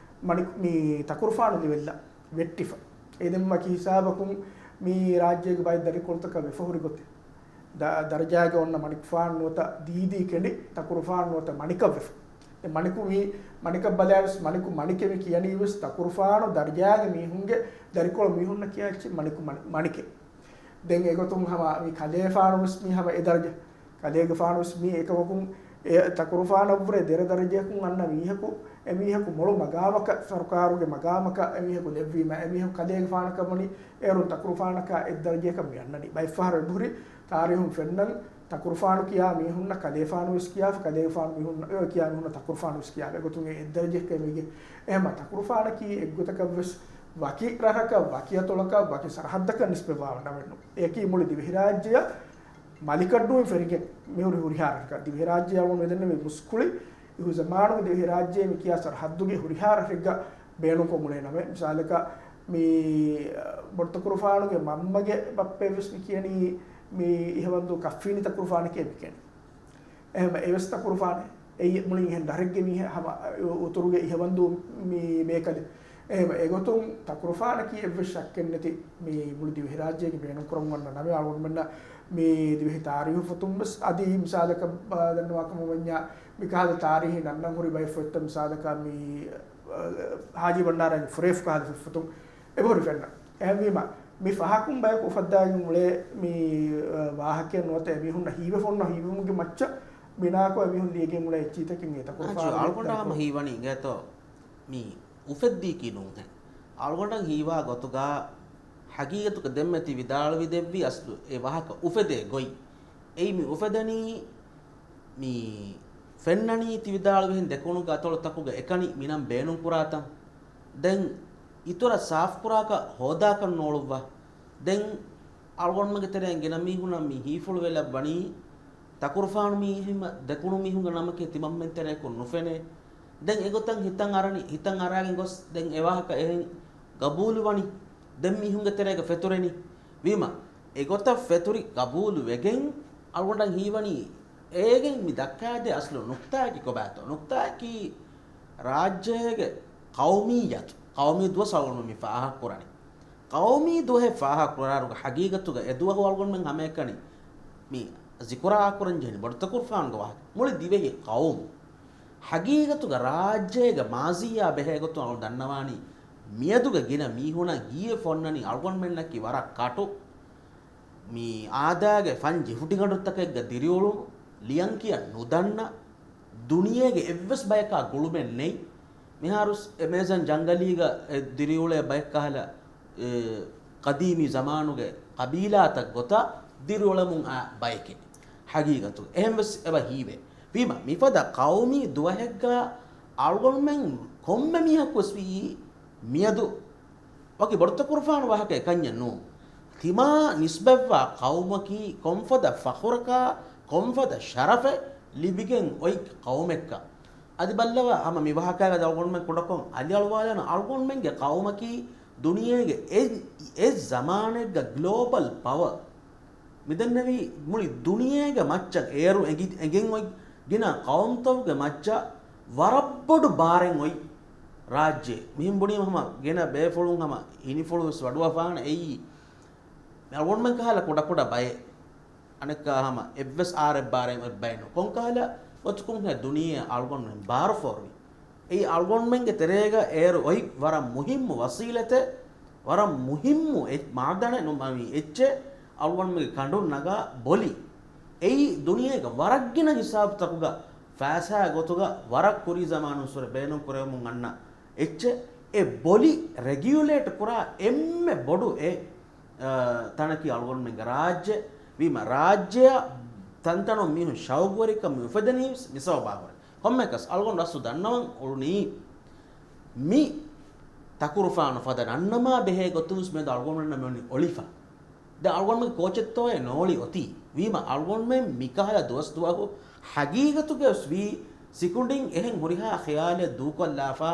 މަނިކު-، މި ތަކުރުފާނު ލެވެލްއަށް ވެއްޓިފަ. އެ ދެން ވަކި ހިސާބަކުން މި ރާއްޖޭގެ ބައެއް ދަރިކޮޅުތަކަށް ވެފަ ހުރި ގޮތެއް. ދަ-، ދަރަޖާގެ އޮންނަ މަނިކުފާނު ނުވަތަ ދީދީ ކެނޑި، ތަކުރުފާނު ނުވަތަ މަނިކަށް ވެފަ. ދެން މަނިކު މީ، މަނިކަށް ބަލާވެސް މަނިކު މަނިކެ މި ކިޔަނީ ވެސް ތަކުރުފާނު ދަރަޖާގެ މީހުންގެ ދަރިކޮޅު މީހުންނަށް ކިޔާ އެއްޗެއް މަނިކު މަނި-، މަނިކެ. ދެން އެގޮތުން ހަމަ މި ކަލޭފާނު ވެސް މީ ހަމަ އެ ދަރަޖަ. ކަލޭގެފާނު ވެސް މީ އެކަމަކުން އެ ތަކުރުފާނަށްވުރެ ދެރަ ދަރަޖަޔަކުން އަންނަ މީހަކު، އެމީހަކު މޮޅު މަގާމަކަށް، ސަރުކާރުގެ މަގާމަކަށް އެމީހަކު ލެއްވީމަ، އެމީހަކު ކަލޭގެފާނަކަށް ވަނީ އޭރުން ތަކުރުފާނަކާ އެއްދަރަޖަޔަކަށް މި އަންނަނީ. ބައެއްފަހަރު އެބަހުރި ތާރީހުން ފެންނަން، ތަކުރުފާނު ކިޔާ މީހުންނަށް ކަލޭފާނު ވެސް ކިޔާފަ، ކަލޭފާނު މީހުން، އެ ކިޔާ މީހުންނަށް ތަކުރުފާނު ވެސް ކިޔާފަ. އެގޮތުން އެ އެއްދަރަޖައެއްގަ މީގެ. އެހެމަ ތަކުރުފާނަކީ އެއްގޮތަކަށް ވެސް ވަކި ރަށަކަށް، ވަކި އަތޮޅަކަށް، ވަކި ސަރަހައްދަކަށް ނިސްބަތްވާ ނަމެއް ނޫން. އެއަކީ މުޅި ދިވެހިރާއްޖެއަށް މަލިކައްޑޫއިން ފެރިގެން މިހުރި ހުރިހާ ރަށަކަށް. ދިވެހިރާއްޖެ އަޅުގަނޑު މިދެންނެވި މުސްކުޅި އިހު ޒަމާނުގެ ދިވެހިރާއްޖެ މި ކިޔާ ސަރަހައްދުގެ ހުރިހާ ރަށެއްގަ ބޭނުންކޮށް އުޅޭ ނަމެއް. މިސާލަކަށް މި ބޮޑުތަކުރުފާނުގެ މަންމަގެ ބައްޕައެއް ވެސް މި ކިޔަނީ މި އިހަވަންދޫ ކައްފީނި ތަކުރުފާނެކޭ މި ކިޔަނީ. އެހެމަ އެވެސް ތަކުރުފާނެއް. އެއީ މުޅި އެހެން ރަށެއްގެ މީހެއް ހަމަ އު-، އުތުރުގެ އިހަވަންދޫ މި މޭކަލެއް. އެހެމަ އެގޮތުން ތަކުރުފާނަކީ އެއްވެސް ޝައްކެއްނެތި މި މުޅި ދިވެހިރާއްޖޭގެ ބޭނުންކުރަމުން އަންނަ ނަމެއް. އަޅުގަނޑުމެންނަށް މި ދިވެހި ތާރީހު ފޮތުން ވެސް އަދި މިސާލަކަށް ބާ ދަންނަވާކަމަށް ވަންޏާ މި ކަހަލަ ތާރީހީ ނަންނަން ހުރި ބައެއް ފޮތްތައް މިސާލަކަށް މި، އަ، ހާޖީ ބަންޑާރައިން ފުރޭފު ކަހަލަ ފޮތުން އެބަހުރި ފެންނަ. އެހެންވީމަ، މި ފަހަކުން ބަޔަކު އުފައްދާގެން އުޅޭ މި، އަ، ވާހަކައެއް ނުވަތަ އެމީހުންނަށް ހީވެފަ އޮންނަ ހީވުމުގެ މައްޗަށް ބިނާކޮށް އެމީހުން ލިޔެގެން އުޅޭ އެއްޗިތަކެއް އެ ތަކުރުފާނުގެ އަޅުގަނޑާ ހަމަ ހީވަނީ އިނގޭތޯ މި އުފެއްދީކީ ނޫންހެން. އަޅުގަނޑަށް ހީވާ ގޮތުގަ ހަގީގަތުގަ ދެންމެ ތި ވިދާޅުވި ދެއްވި އަސްލު އެ ވާހަކަ އުފެދޭ ގޮތް. އެއީ މި އުފެދެނީ މި ފެންނަނީ ތި ވިދާޅުވިހެން ދެކުނުގެ އަތޮޅުތަކުގަ އެކަނި މިނަން ބޭނުންކުރާތަން. ދެން އިތުރަށް ސާފުކުރާކަށް ހޯދާކަށް ނޯޅުއްވާ. ދެން އަޅުގަނޑުމެންގެ ތެރެއިން ގިނަ މީހުންނަށް މި ހީފުޅުވެލައްވަނީ ތަކުރުފާނު މީހުން، ދެކުނު މީހުންގެ ނަމަކީ ތިމަންމެން ތެރެއަކުން ނުފެނޭ. ދެން އެގޮތަށް ހިތަށް އަރަނީ، ހިތަށް އަރާގެން ގޮސް ދެން އެ ވާހަކަ އެހެން ގަބޫލުވަނީ. ދެން މީހުންގެ ތެރޭގަ ފެތުރެނީ. ވީމަ، އެގޮތަށް ފެތުރި ގަބޫލު ވެގެން އަޅުގަނޑަށް ހީވަނީ އޭގެން މި ދައްކާދޭ އަސްލު ނުކްތާއަކީ ކޮބާތޯ؟ ނުކްތާއަކީ ރާއްޖޭގެ ޤައުމިއްޔަތު، ޤައުމީ ދުވަސް އަޅުގަނޑު މި ފާހަގަކުރަނީ. ޤައުމީ ދުވަހެއް ފާހަގަކުރާއިރުގަ ހަގީގަތުގަ އެ ދުވަހު އަޅުގަނޑުމެން ހަމައެކަނި މި ޒިކުރާ ކުރަން ޖެހެނީ ބޮޑުތަކުރުފާނުގެ ވާހަކަ. މުޅި ދިވެހި ޤައުމު. ހަގީގަތުގަ ރާއްޖޭގެ މާޒީއާ ބެހޭގޮތުން އަޅު ދަންނަވާނީ މިއަދުގެ ގިނަ މީހުނަށް ހީވެފަ އޮންނަނީ އަޅުގަނޑުމެންނަކީ ވަރަށް ކަޓު. މި އާދާގެ ފަން ޖެހުޓިގަނޑުތަކެއްގަ ދިރިއުޅުނު، ލިޔަން ކިޔަން ނުދަންނަ، ދުނިޔޭގެ އެއްވެސް ބަޔަކާ ގުޅުމެއް ނެތް. މިހާރުސް އެމޭޒަން ޖަންގަލީގަ އެ ދިރިއުޅޭ ބަޔަކަހަލަ، އެ، ޤަދީމީ ޒަމާނުގެ ޤަބީލާތައް ގޮތަށް ދިރިއުޅެމުން އާ ބަޔެކެވެ. ހަގީގަތު އެހެންވެސް އެބަ ހީވޭ. ވީމަ، މިފަދަ ޤައުމީ ދުވަހެއްގަ އަޅުގަނޑުމެން ކޮންމެ މީހަކުވެސް ވީ މިއަދު ވަކި ބޮޑުތަކުރުފާނު ވާހަކަ އެކަންޏެއް ނޫން. ތިމާ ނިސްބަތްވާ ޤައުމަކީ ކޮންފަދަ ފަޚުރަކާ، ކޮންފަދަ ޝަރަފެއް ލިބިގެން އޮތް ޤައުމެއްކަ. އަދި ބައްލަވާ ހަމަ މި ވާހަކައިގަ އަޅުގަނޑުމެން ކުޑަކޮށް އަލިއަޅުވާލާނަ އަޅުގަނޑުމެންގެ ޤައުމަކީ ދުނިޔޭގެ އެ، އެ ޒަމާނެއްގަ ގްލޯބަލް ޕަވަރ. މިދެންނެވީ މުޅި ދުނިޔޭގެ މައްޗަށް އޭރު އެނގި، އެނގެން އޮތް ގިނަ ޤައުމުތަކުގެ މައްޗަށް ވަރަށް ބޮޑު ބާރެއް އޮތް ރާއްޖެ. މިހެން ބުނީމަ ހަމަ ގިނަ ބޭފުޅުން ހަމަ ހިނިފުޅު ވެސް ވަޑުވާފާނެ އެއީ. އަޅުގަނޑުމެން ކަހަލަ ކުޑަކުޑަ ބައެއް. އަނެއްކާ ހަމަ އެއްވެސް އާރެއް ބާރެއް އޮތް ބައެއް ނޫން. ކޮންކަހަލަ ގޮތަކުންހޭ ދުނިޔެއަށް އަޅުގަނޑުމެން ބާރުފޯރުވި. އެއީ އަޅުގަނޑުމެންގެ ތެރޭގަ އޭރު އޮތް ވަރަށް މުހިއްމު ވަސީލަތެއް، ވަރަށް މުހިއްމު އެ، މާދަނެއް ނު، މަ، މި އެއްޗެއް އަޅުގަނޑުމެންގެ ކަނޑުން ނަގާ ބޮލި. އެއީ ދުނިޔޭގެ ވަރަށް ގިނަ ހިސާބުތަކުގަ ފައިސާ ގޮތުގަ ވަރަށް ކުރީ ޒަމާނުންސުރެ ބޭނުން ކުރެވެމުން އަންނަ އެއްޗެއް. އެ ބޮލި ރެގިއުލޭޓް ކުރާ އެންމެ ބޮޑު އެ، އަ، ތަނަކީ އަޅުގަނޑުމެންގެ ރާއްޖެ. ވީމަ ރާއްޖެއަށް ތަންތަނުން މީހުން ޝައުގުވެރިކަން މި އުފެދެނީ މި ސަބަބާ ހުރެ. ކޮންމެއަކަސް އަޅުގަނޑު ރަސްތު ދަންނަވަން އުޅުނީ މި ތަކުރުފާނު ފަދަ ނަންނަމާ ބެހޭ ގޮތުން މިއަދު އަޅުގަނޑުމެންނަށް މިވަނީ އޮޅިފަ. ދެން އަޅުގަނޑުމެން ކޯޗެއްތޯއޭ ނޯޅި އޮތީ. ވީމަ އަޅުގަނޑުމެން މިކަހަލަ ދުވަސް ދުވަހު ހަގީގަތުގަވެސް ވީ ސިކުނޑިން އެހެން ހުރިހާ ޚިޔާލެއް ދޫކޮށްލާފަ،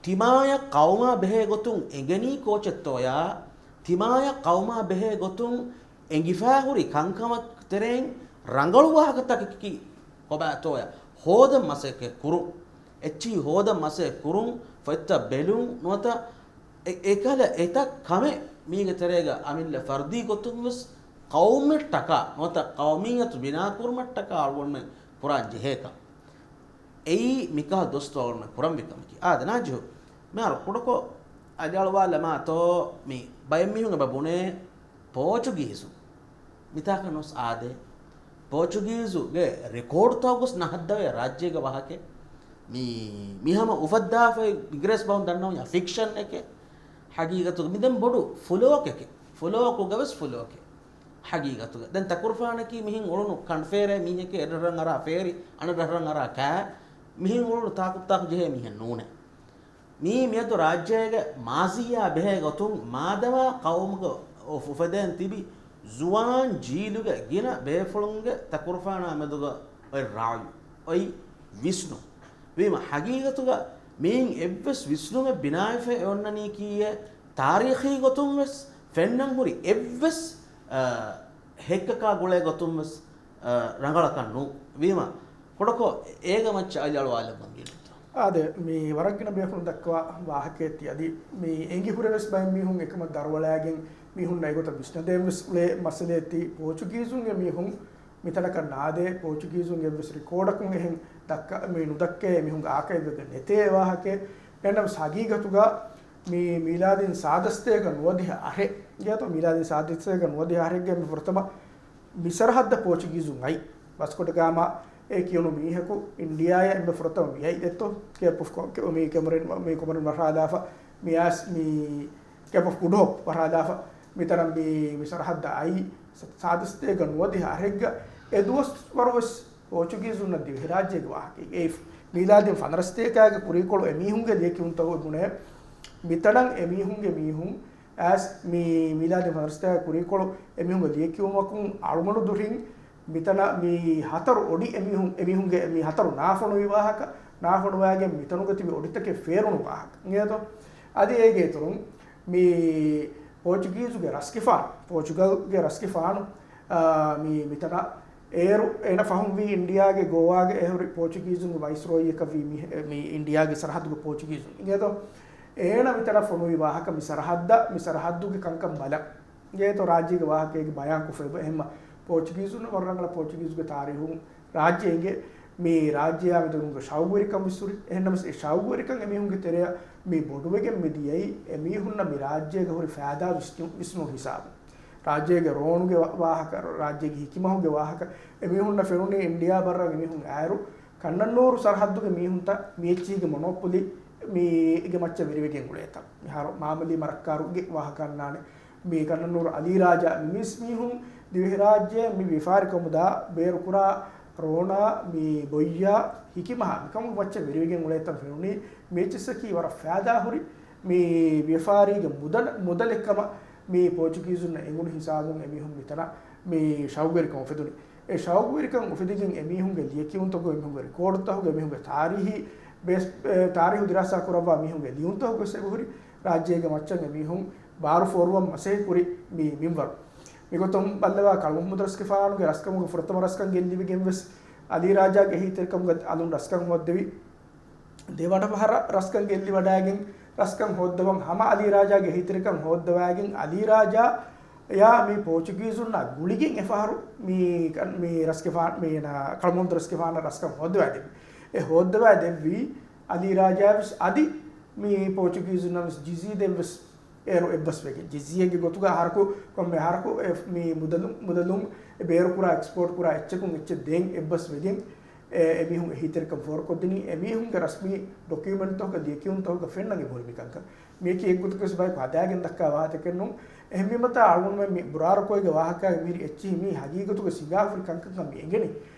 ތިމާޔަށް ޤައުމާ ބެހޭ ގޮތުން އެނގެނީ ކޯޗެއްތޯޔާ، ތިމާޔަށް ޤައުމާ ބެހޭ ގޮތުން އެނގިފަ ހުރި ކަންކަމަށް ތެރެއިން ރަނގަޅު ވާހަކަތަކަކީ ކޮބާތޯޔާ ހޯދަން މަސައްކަތް ކުރުން. އެއްޗިހި ހޯދަން މަސައްކަތް ކުރުން، ފޮތްތައް ބެލުން ނުވަތަ އެ، އެކަހަލަ އެތައް ކަމެއް މީގެ ތެރޭގަ އަމިއްލަ ފަރުދީ ގޮތުން ވެސް ޤައުމަށްޓަކާ ނުވަތަ ޤައުމިއްޔަތު ބިނާކުރުމަށްޓަކާ އަޅުގަނޑުމެން ކުރާން ޖެހޭކަން. އެއީ މިކަހަލަ ދުވަސް ދުވަހު އަޅުގަނޑުމެން ކުރަންވީ ކަމަކީ. އާދެ، ނާޖިހު، މިހާރު ކުޑަކޮށް އަލިއަޅުވާލަމާތޯ މި ބައެއް މީހުން އެބަ ބުނޭ ޕޯޗުގީޒު. މިތާކަށް ނުސް އާދޭ. ޕޯޗުގީޒުގެ ރެކޯޑްތައް ގޮސް ނަހައްދަވޭ ރާއްޖޭގެ ވާހަކަ. މީ، މި ހަމަ އުފައްދާފައި އިނގިރޭސި ބަހުން ދަންނަވަންޏާ ފިކްޝަންއެކޭ. ހަގީގަތުގަ މި ދެން ބޮޑު ފުލޯކެކޭ. ފުލޯކުގަވެސް ފުލޯކެއް. ހަގީގަތުގަ. ދެން ތަކުރުފާނަކީ މިހެން އުޅުނު ކަންފޭރޭ މީހެކޭ، އެއްރަށްރަށް އަރާ ފޭރި، އަނެއްރަށްރަށް އަރާ ކާ، މިހެން އުޅުނު ތާކުތާކު ޖެހޭ މީހެއް ނޫނޭ. މީ މިއަދު ރާއްޖޭގެ މާޒީއާ ބެހޭ ގޮތުން މާދަމާ ޤައުމުގަ އުފެދެން ތިބި ޒުވާން ޖީލުގެ ގިނަ ބޭފުޅުންގެ ތަކުރުފާނާ މެދުގަ އޮތް ރާއު، އޮތް ވިސްނުން. ވީމަ ހަގީގަތުގަ މިއިން އެއްވެސް ވިސްނުމެއް ބިނާވެފައި އޮންނަނީކީއޭ ތާރީޚީ ގޮތުން ވެސް ފެންނަން ހުރި އެއްވެސް، އަ، ހެއްކަކާ ގުޅޭ ގޮތުން ވެސް، އަ، ރަނގަޅަކަށް ނޫ. ވީމަ ކުޑަކޮށް އޭގެ މައްޗަށް އަލިއަޅުވާލައްވަން ގެންނަންތޯ؟ އާދެ، މި ވަރަށް ގިނަ ބޭފުޅުން ދައްކަވާ ވާހަކައެއް ތި އަދި މި އެނގި ހުރެވެސް ބައެއް މީހުން އެކަމަށް ދަރުވަޅައިގެން މީހުންނަށް އެގޮތަށް ވިސްނަދޭން ވެސް އުޅޭ މައްސަލައެއް ތި ޕޯޗުގީޒުންގެ މީހުން މިތަނަކަށް ނާދޭ، ޕޯޗުގީޒުން އެއްވެސް ރިކޯޑަކުން އެހެން ދައްކަ، މި ނުދައްކައޭ މީހުންގެ އާކައިވްއެއްގަ ނެތޭ ވާހަކައެއް. އެހެންނަމަސް ހަގީގަތުގަ މި މީލާދީން ސާދަސްތޭކަ ނުވަދިހަ އަހަރެއް ގޭތޯ، މީލާދީން ސާދަސްތޭކަ ނުވަދިހަ އަހަރެއްގެ މި ފުރަތަމަ މި ސަރަހައްދަށް ޕޯޗުގީޒުން އައި. ވަސްކޮޓަގާމާ އޭ ކިޔުނު މީހަކު އިންޑިއާއަށް އެންމެ ފުރަތަމަ މިއައި ދެއްތޯ، ކޭޕް އޮފް ކޮ-، މި ކެމަރިން، މި ކޮމަރިން ވަށާލާފަ، މި އާސް މި ކޭޕް އޮފް ގުޑް ހޯޕް ވަށާލާފަ، މިތަނަށް މި، މި ސަރަހައްދަށް އައި. ސާދަސްތޭކަ ނުވަދިހަ އަހަރެއްގަ އެ ދުވަސްވަރު ވެސް ޕޯޗުގީޒުންނަށް ދިވެހިރާއްޖޭގެ ވާހަކައެއް. އެ މީލާދީން ފަނަރަސްތޭކާގެ ކުރީކޮޅު އެމީހުންގެ ލިޔެކިޔުންތަކުގެ ބުނޭ، މިތަނަށް އެމީހުންގެ މީހުން އައިސް މި މީލާދީން ފަނަރަސްތޭކާގެ ކުރީކޮޅު އެމީހުންގެ ލިޔެކިޔުމަކުން އަޅުގަނޑު ދުށިން މިތަނަށް މި ހަތަރު އޮޑި އެމީހުން، އެމީހުންގެ މި ހަތަރު ނާފޮނުވި ވާހަކަ، ނާފޮނުވައިގެން މިތަނުގަ ތިބި އޮޑިތަކެއް ފޭރުނު ވާހަކަ. އިނގޭތޯ؟ އަދި އޭގެ އިތުރުން މި ޕޯޗުގީޒުގެ ރަސްގެފާނު، ޕޯޗުގަލްގެ ރަސްގެފާނު، އާ، މި، މިތަނަށް އޭރު އޭނަ ފަހުން ވީ އިންޑިއާގެ ގޯވާގެ އެހުރި ޕޯޗުގީޒުންގެ ވައިސްރޯއީއަކަށް ވީ މި، މި އިންޑިއާގެ ސަރަހައްދުގެ ޕޯޗުގީޒުން. އިނގޭތޯ؟ އޭނަ މިތަނަށް ފޮނުވި ވާހަކަ މި ސަރަހައްދަށް، މި ސަރަހައްދުގެ ކަންކަން ބަލަން. އިނގޭތޯ ރާއްޖޭގެ ވާހަކައިގެ ބަޔާން ކޮށްފައި އެހެންމަ ޕޯޗުގީޒުން ވަރަށް ރަނގަޅަށް ޕޯޗުގީޒުގެ ތާރީހުން ރާއްޖެ އިނގޭ. މި ރާއްޖެއާ މެދުގެ ޝައުގުވެރިކަން ވިސްނުރި. އެހެންނަމަސް އެ ޝައުގުވެރިކަން އެމީހުންގެ ތެރެއަށް މި ބޮޑުވެގެން މި ދިޔައީ އެމީހުންނަށް މި ރާއްޖޭގަ ހުރި ފައިދާ ވިސްނު، ވިސްނުނު ހިސާބުން. ރާއްޖޭގެ ރޯނުގެ ވާ-، ވާހަކަ، ރާއްޖޭގެ ހިކިމަހުގެ ވާހަކަ، އެމީހުންނަށް ފެނުނީ އިންޑިއާ ބައްރަށް އެމީހުން އައިރު، ކަންނަންނޫރު ސަރަހައްދުގެ މީހުންތައް މީއެއްޗިހިގެ މޮނޮޕޮލީ މީގެ މައްޗަށް ވެރިވެގެން އުޅޭތަން. މިހާރު މާމަލީ މަރައްކާރުގެ ވާހަކަ އަންނާނެ. މީ ކަންނަންނޫރު އަލީ ރާޖާ މި މީސް މީހުން ދިވެހިރާއްޖެ މި ވިޔަފާރިކަމުދާ ބޭރުކުރާ ރޯނާ މި ބޮއްޔާ ހިކިމަހާ މިކަމުގެ މައްޗަށް ވެރިވެގެން އުޅޭތަން ފެނުނީ މީއެއްޗިއްސަކީ ވަރަށް ފައިދާހުރި މި ވިޔަފާރީގެ މުދަލަ-، މުދަލެއްކަމަށް މި ޕޯޗުގީޒުންނަށް އެނގުނު ހިސާބުން އެމީހުން މިތަނަށް މި ޝައުގުވެރިކަން އުފެދުނީ. އެ ޝައުގުވެރިކަން އުފެދިގެން އެމީހުންގެ ލިޔެކިޔުންތަކުގެ، އެމީހުންގެ ރިކޯޑުތަކުގެ، އެމީހުންގެ ތާރީހީ ބޭސް-، އެ، ތާރީހު ދިރާސާ ކުރައްވާ މީހުންގެ ލިޔުންތަކުގެ ސެބުހުރި ރާއްޖޭގެ މައްޗަށް އެމީހުން ބާރު ފޯރުވަން މަސައްކަތް ކުރި މި މިންވަރު. މިގޮތުން ބައްލަވާ ކަޅުމުހައްމަދު ރަސްގެފާނުގެ ރަސްކަމުގެ ފުރަތަމަ ރަސްކަން ގެއްލިވިގެން ވެސް އަލީ ރާޖާގެ އެހީތެރިކަމުގަ އަލުން ރަސްކަން ހޯއްދެވި. ދެވަނަ ފަހަރަށް ރަސްކަން ގެއްލިވަޑައިގެން ރަސްކަން ހޯއްދަވަން ހަމަ އަލީ ރާޖާގެ އެހީތެރިކަން ހޯއްދަވައިގެން އަލީ ރާޖާ ޔާ މި ޕޯޗުގީޒުންނާ ގުޅިގެން އެފަހަރު މި، މި ރަސްގެފާން، މި ކަޅުމުހައްމަދު ރަސްގެފާނަށް ރަސްކަން ހޯއްދަވައިދެއްވި. އެ ހޯއްދަވައިދެއްވީ އަލީ ރާޖާ ވެސް އަދި މި ޕޯޗުގީޒުންނަށް ވެސް ޖިޒީ ދޭން ވެސް އޭރު އެއްބަސްވެގެން، ޖިޒީއެއްގެ ގޮތުގަ އަހަރަކު ކޮންމެ އަހަރަކު އެ މި މުދަލުން، މުދަލުން އެ ބޭރުކުރާ އެކްސްޕޯޓް ކުރާ އެއްޗަކުން އެއްޗެއް ދޭން އެއްބަސްވެގެން އެ، އެމީހުން އެހީތެރިކަން ފޯރުކޮށްދިނީ، އެމީހުންގެ ރަސްމީ ޑޮކިއުމެންޓްތަކުގަ ލިޔެކިޔުންތަކުގަ ފެންނަން އެބަހުރި މިކަންކަން. މިއަކީ އެއްގޮތަކަށް ވެސް ބަޔަކު ހަދާގެން ދައްކާ ވާހަކައެއް ނޫން. އެހެންވީމަތާ އަޅުގަނޑުމެން މި ބުރާރަކޮއިގެ ވާހަކައިގެ މިހިރީ އެއްޗިހި މީ ހަގީގަތުގަ ސިނގާފުރި ކަންކަންކަން މި އެނގެނީ.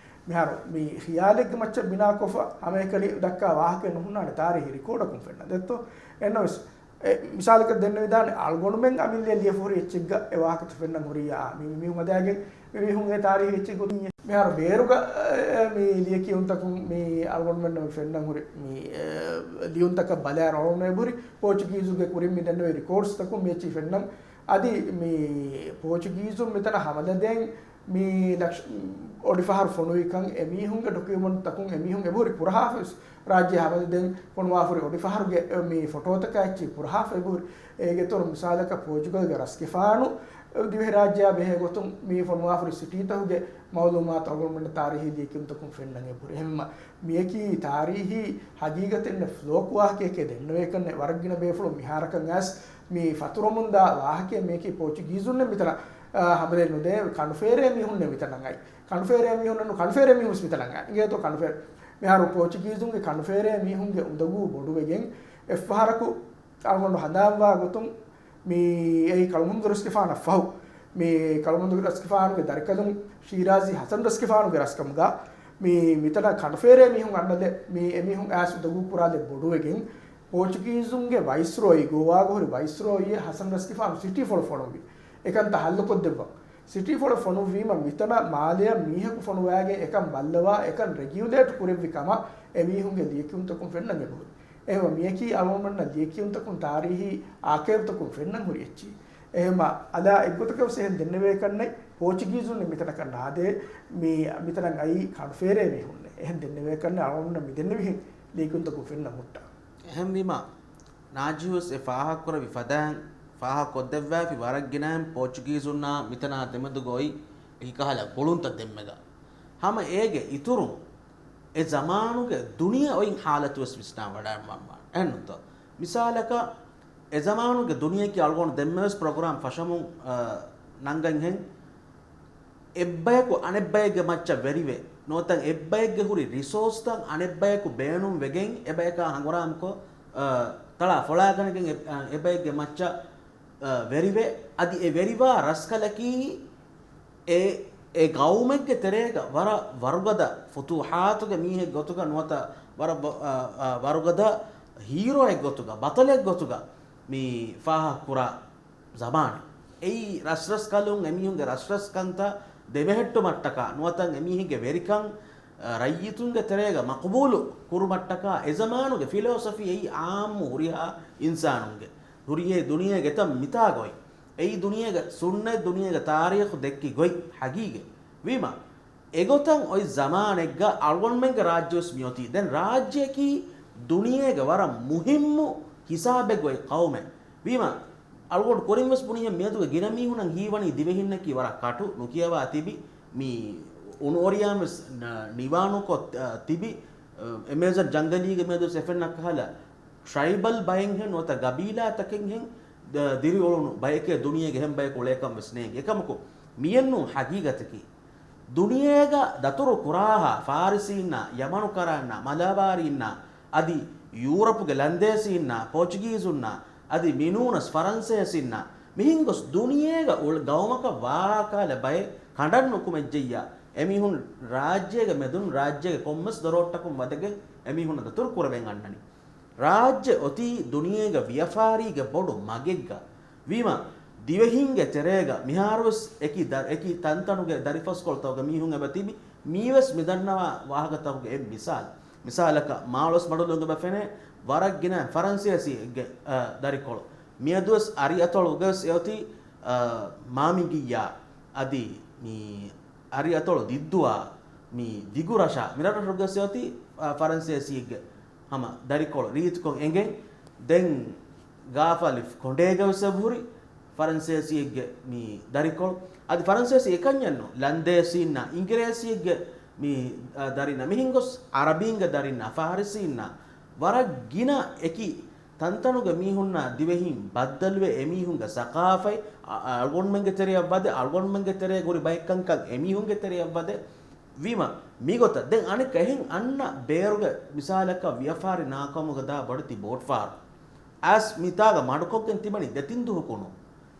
މިހާރު މި ޚިޔާލެއްގެ މައްޗަށް ބިނާކޮށްފަ ހަމައެކަނި ދައްކާ ވާހަކައެއް ނުހުންނާނެ ތާރީހީ ރިކޯޑަކުން ފެންނަ ދެއްތޯ؟ އެންނަވެސް އެ، މިސާލަކަށް ދެންނެވިދާނެ އަޅުގަނޑުމެން އަމިއްލައަށް ލިޔެފަހުރި އެއްޗެއްގަ އެ ވާހަކަތައް ފެންނަން ހުރިއްޔާ، މި، މި މީހުން ހަދާގެން މި މީހުން އެ ތާރީހީ އެއްޗެއް ގޮތުން މިހާރު ބޭރުގަ، އެ، މި ލިޔެކިޔުންތަކުން މި އަޅުގަނޑުމެންނަށް މި ފެންނަން ހުރި މި، އެ، ލިޔުންތަކަށް ބަލާއިރު އަޅުގަނޑު އެބަހުރި ޕޯޗުގީޒުގެ ކުރިން މި ދެންނެވި ރިކޯޑްސްތަކުން މި އެއްޗިހި ފެންނަން. އަދި މި ޕޯޗުގީޒުން މިތަނަށް ހަމަލަދޭން މި ލަކްޝް-، އޮޑިފަހަރު ފޮނުވިކަން އެމީހުންގެ ޑޮކިއުމަންޓްތަކުން އެމީހުން އެބަހުރި ފުރަހާފަވެސް ރާއްޖެ ހަމަލަދޭން ފޮނުވާފަހުރި އޮޑިފަހަރުގެ މި ފޮޓޯތަކާ އެއްޗިހި ފުރަހާފަ އެބަހުރި. އޭގެ އިތުރުން މިސާލަކަށް ޕޯޗުގަލްގެ ރަސްގެފާނު ދިވެހިރާއްޖެއާ ބެހޭ ގޮތުން މި ފޮނުވާފަހުރި ސިޓީތަކުގެ މައުލޫމާތު އަޅުގަނޑުމެންނަށް ތާރީހީ ލިޔެކިޔުންތަކުން ފެންނަން އެބަހުރި. އެހެންވީމަ މިއަކީ ތާރީހީ ހަގީގަތެއް ނެތް ފްލޯކް ވާހަކައެކޭ ދެންނެވޭކަށް ނެތް. ވަރަށް ގިނަ ބޭފުޅުން މިހާރަކަށް އައިސް މި ފަތުރަމުންދާ ވާހަކައެއް މިއަކީ ޕޯޗުގީޒުންނެއް މިތަނަށް، އާ، ހަމަލެއް ނުދޭ. ކަނޑުފޭރޭ މީހުންނެއް މިތަނަށް އައި. ކަނޑުފޭރޭ މީހުންނެއް ނޫން، ކަނޑުފޭރޭ މީހުން ވެސް މިތަނަށް އައި. އިނގޭތޯ ކަނޑުފޭރޭ. މިހާރު ޕޯޗުގީޒުންގެ ކަނޑުފޭރޭ މީހުންގެ އުނދަގޫ ބޮޑުވެގެން އެއްފަހަރަކު އަޅުގަނޑު ހަނދާންވާ ގޮތުން މި އެއީ ކަޅުމުހައްމަދު ރަސްގެފާނަށް ފަހު، މި ކަޅުމުހައްމަދު ރަސްގެފާނުގެ ދަރިކަލުން ޝީރާޒީ ހަސަން ރަސްގެފާނުގެ ރަސްކަމުގަ މި މިތަނަށް ކަނޑުފޭރޭ މީހުން އަންނަލެއް، މި އެމީހުން އައިސް އުނދަގޫ ކުރާލެއް ބޮޑުވެގެން، ޕޯޗުގީޒުންގެ ވައިސްރޯއީ، ގޯވާގަ ހުރި ވައިސްރޯއީ ހަސަން ރަސްގެފާނު ސިޓީ ފޮޅު ފޮނުއްވި. އެކަންތައް ހައްލުކޮށްދެއްވަން. ސިޓީ ފޮޅު ފޮނުއްވީމަ މިތަނަށް މާލެއަށް މީހަކު ފޮނުވާގެން އެކަން ބައްލަވާ، އެކަން ރެގިއުލޭޓް ކުރެއްވި ކަމަށް އެމީހުންގެ ލިޔެކިޔުންތަކުން ފެންނަން އެބަހުރި. އެހެންވީމަ މިއަކީ އަޅުގަނޑުމެންނަށް ލިޔެކިޔުންތަކުން ތާރީހީ އާކައިވްތަކުން ފެންނަން ހުރި އެއްޗެއް. އެހެންވީމަ އަލާ އެއްގޮތަކަށް ވެސް އެހެން ދެންނެވޭކަށް ނެތް. ޕޯޗުގީޒުން މިތަނަކަށް ނާދޭ، މި، މިތަނަށް އައީ ކަނޑުފޭރޭ މީހުންނޭ. އެހެން ދެންނެވޭކަށް ނެތް އަޅުގަނޑުމެންނަށް މި ދެންނެވިހެން ލިޔެކިޔުންތަކުން ފެންނަން ހުއްޓާ. އެހެންވީމަ، ނާޖީ ވެސް އެ ފާހަގަކުރެއްވި ފަދައިން ފާހަގަކޮށްދެއްވާފި ވަރަށް ގިނައިން ޕޯޗުގީޒުންނާ މިތަނާ ދެމެދުގަ އޮތް އެކިކަހަލަ ގުޅުންތައް ދެންމެގަ. ހަމަ އޭގެ އިތުރުން އެ ޒަމާނުގެ ދުނިޔެ އޮތް ހާލަތު ވެސް ވިސްނާ ވަޑައިން ވާން ވާނެ. އެހެންނުތޯ؟ މިސާލަކަށް އެ ޒަމާނުގެ ދުނިޔެއަކީ އަޅުގަނޑު ދެންމެވެސް ޕްރޮގްރާމް ފަށަމުން، އަ، ނަންގަންހެން. އެއްބަޔަކު އަނެއްބައެއްގެ މައްޗަށް ވެރިވެ، ނުވަތަ އެއްބައެއްގެ ހުރި ރިސޯސްތައް އަނެއްބަޔަކު ބޭނުން ވެގެން އެބަޔަކާ ހަނގުރާމަކޮށް، އަ، ތަޅާ ފޮޅާގަނެގެން އެ-، އަ، އެބައެއްގެ މައްޗަށް، އަ، ވެރިވެ، އަދި އެ ވެރިވާ ރަސްކަލަކީ އެ، އެ ގައުމެއްގެ ތެރޭގަ ވަރަށް ވަރުގަދަ ފުތޫހާތުގެ މީހެއް ގޮތުގަ ނުވަތަ ވަރަށް ވަ-، އަ، އަ، ވަރުގަދަ ހީރޯއެއް ގޮތުގަ، ބަޠަލެއް ގޮތުގަ މި ފާހަގަކުރާ ޒަމާނެއް. އެއީ ރަސްރަސްކަލުން އެމީހުންގެ ރަސްރަސްކަންތައް ދެމެހެއްޓުމަށްޓަކާ ނުވަތަ އެމީހެއްގެ ވެރިކަން، އަ، ރައްޔިތުންގެ ތެރޭގަ މަޤުބޫލު ކުރުމަށްޓަކާ އެޒަމާނުގެ ފިލޯސޮފީ އެއީ އާއްމު ހުރިހާ އިންސާނުންގެ ހުރިހޭ ދުނިޔޭގެ ތަން މިތާގަ އޮތް. އެއީ ދުނިޔޭގެ ސުންނަތް ދުނިޔޭގެ ތާރީޚު ދެއްކި ގޮތް ހަގީގަތް. ވީމަ، އެގޮތަށް އޮތް ޒަމާނެއްގަ އަޅުގަނޑުމެންގެ ރާއްޖެވެސް މިއޮތީ. ދެން ރާއްޖެއަކީ ދުނިޔޭގެ ވަރަށް މުހިއްމު ހިސާބެއްގަ އޮތް ޤައުމެއް. ވީމަ، އަޅުގަނޑު ކުރިންވެސް ބުނިހެން މިއަދުގެ ގިނަ މީހުނަށް ހީވަނީ ދިވެހިންނަކީ ވަރަށް ކަޓު، ނުކިޔަވާ ތިބި، މި އުނުއޮރިޔާންވެސް ނަ-، ނިވާނުކޮށް، އަ، ތިބި، އަ، އެމޭޒަން ޖަންގަލީގެ މިއަދުވެސް އެފެންނަ ކަހަލަ ޓްރައިބަލް ބައެއްހެން ނުވަތަ ގަބީލާތަކެއްހެން ދ-، ދިރިއުޅުނު ބަޔެކޭ ދުނިޔޭގެ އެހެން ބަޔަކު އުޅޭކަން ވެސް ނޭނގެ. އެކަމަކު، މިއެއްނޫން ހަގީގަތަކީ. ދުނިޔޭގަ ދަތުރު ކުރާހާ ފާރިސީންނާ، ޔަމަނުކަރާންނާ، މަލާބާރީންނާ، އަދި ޔޫރަޕުގެ ލަންދޭސީންނާ، ޕޯޗުގީޒުންނާ، އަދި މިނޫނަސް ފަރަންސޭސީންނާ، މިހެން ގޮސް ދުނިޔޭގަ އުޅ-، ގައުމަކަށް ވާރާކާލަ ބައެއް ކަނޑަން ނުކުމެއްޖެއްޔާ، އެމީހުން ރާއްޖޭގެ މެދުން ރާއްޖޭގެ ކޮންމެސް ދޮރޯއްޓަކުން ވަދެގެން އެމީހުންނަށް ދަތުރު ކުރެވެން އަންނަނީ. ރާއްޖެ އޮތީ ދުނިޔޭގަ ވިޔަފާރީގެ ބޮޑު މަގެއްގަ. ވީމަ، ދިވެހިންގެ ތެރޭގަ މިހާރުވެސް އެކި ދަ-، އެކި ތަންތަނުގެ ދަރިފަސްކޮޅުތަކުގެ މީހުން އެބަ ތިބި، މީވެސް މިދަންނަވާ ވާހަކަތަކުގެ އެއް މިސާލް. މިސާލަކަށް، މާޅޮސް މަޑުލުން އެބަ ފެނޭ ވަރަށް ގިނަ ފަރަންސޭސީގެ، އަ، ދަރިކޮޅު. މިއަދުވެސް އަރިއަތޮޅުގަވެސް އެއޮތީ، އަ، މާމިގިއްޔާ އަދި މި އަރިއަތޮޅު ދިއްދުވާ މި ދިގު ރަށާ މިރަށްރަށުގަސް އޮތީ، އާ، ފަރަންސޭސީއެއްގެ ހަމަ ދަރިކޮޅު ރީތިކޮށް އެނގެން. ދެން ގާފަލިފް ކޮނޑޭގަވެސް އެބަހުރި ފަރަންސޭސީއެއްގެ މި ދަރިކޮޅު. އަދި ފަރަންސޭސީ އެކަންޏެއްނު، ލަންދޭސީންނާ އިނގިރޭސީއެއްގެ މި، އާ، ދަރިންނާ މިހެން ގޮސް އަރަބީންގެ ދަރިންނާ ފާރިސީންނާ ވަރަށް ގިނަ އެކި ތަންތަނުގެ މީހުންނާ ދިވެހިން ބައްދަލުވެ، އެމީހުންގެ ސަޤާފަތް އަ-، އަޅުގަނޑުމެންގެ ތެރެއަށް ވަދެ، އަޅުގަނޑުމެންގެ ތެރޭގަ ހުރި ބައެއްކަންކަން އެމީހުންގެ ތެރެއަށް ވަދެ. ވީމަ، މިގޮތަށް ދެން އަނެއްކާ އެހެން އަންނަ ބޭރުގެ މިސާލަކަށް ވިޔަފާރި ނާކަމުގަ ދާ ބޮޑެތި ބޯޓްފަހަރު. އަސް މިތާގަ މަޑުކޮށްގެން ތިބަނީ ދެތިން ދުވަހަކުނު.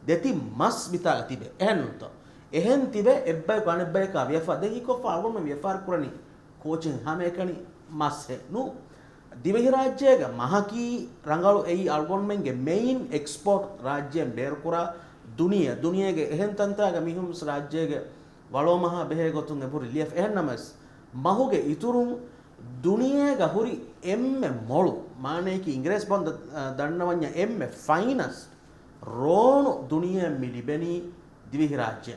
ދެތިން މަސް މިތާގަ ތިބެ. އެހެންނޫންތޯ؟ އެހެން ތިބެ އެއްބަޔަކު އަނެއްބަޔަކާ ވިޔަފާ ދެން ހީކޮށްފަ އަޅުގަނޑުމެން ވިޔަފާރި ކުރަނީ ކޯޗެއް ހަމައެކަނި މަސްހެ ނޫ. ދިވެހިރާއްޖޭގެ މަހަކީ ރަނގަޅު އެއީ އަޅުގަނޑުމެންގެ މެއިން އެކްސްޕޯޓް ރާއްޖޭން ބޭރުކުރާ ދުނިޔެ، ދުނިޔޭގެ އެހެން ތަންތާގެ މީހުން ވެސް ރާއްޖޭގެ ވަޅޯމަހާ ބެހޭ ގޮތުން އެބަހުރި ލިޔެފަ. އެހެންނަމަވެސް، މަހުގެ އިތުރުން ދުނިޔޭގަ ހުރި އެންމެ މޮޅު، މާނަޔަކީ އިނގިރޭސި ބަންދަ، އަ، ދަންނަވަންޏާ އެންމެ ފައިނަސްޓް ރޯނު ދުނިޔެއަށް މި ލިބެނީ ދިވެހިރާއްޖެ.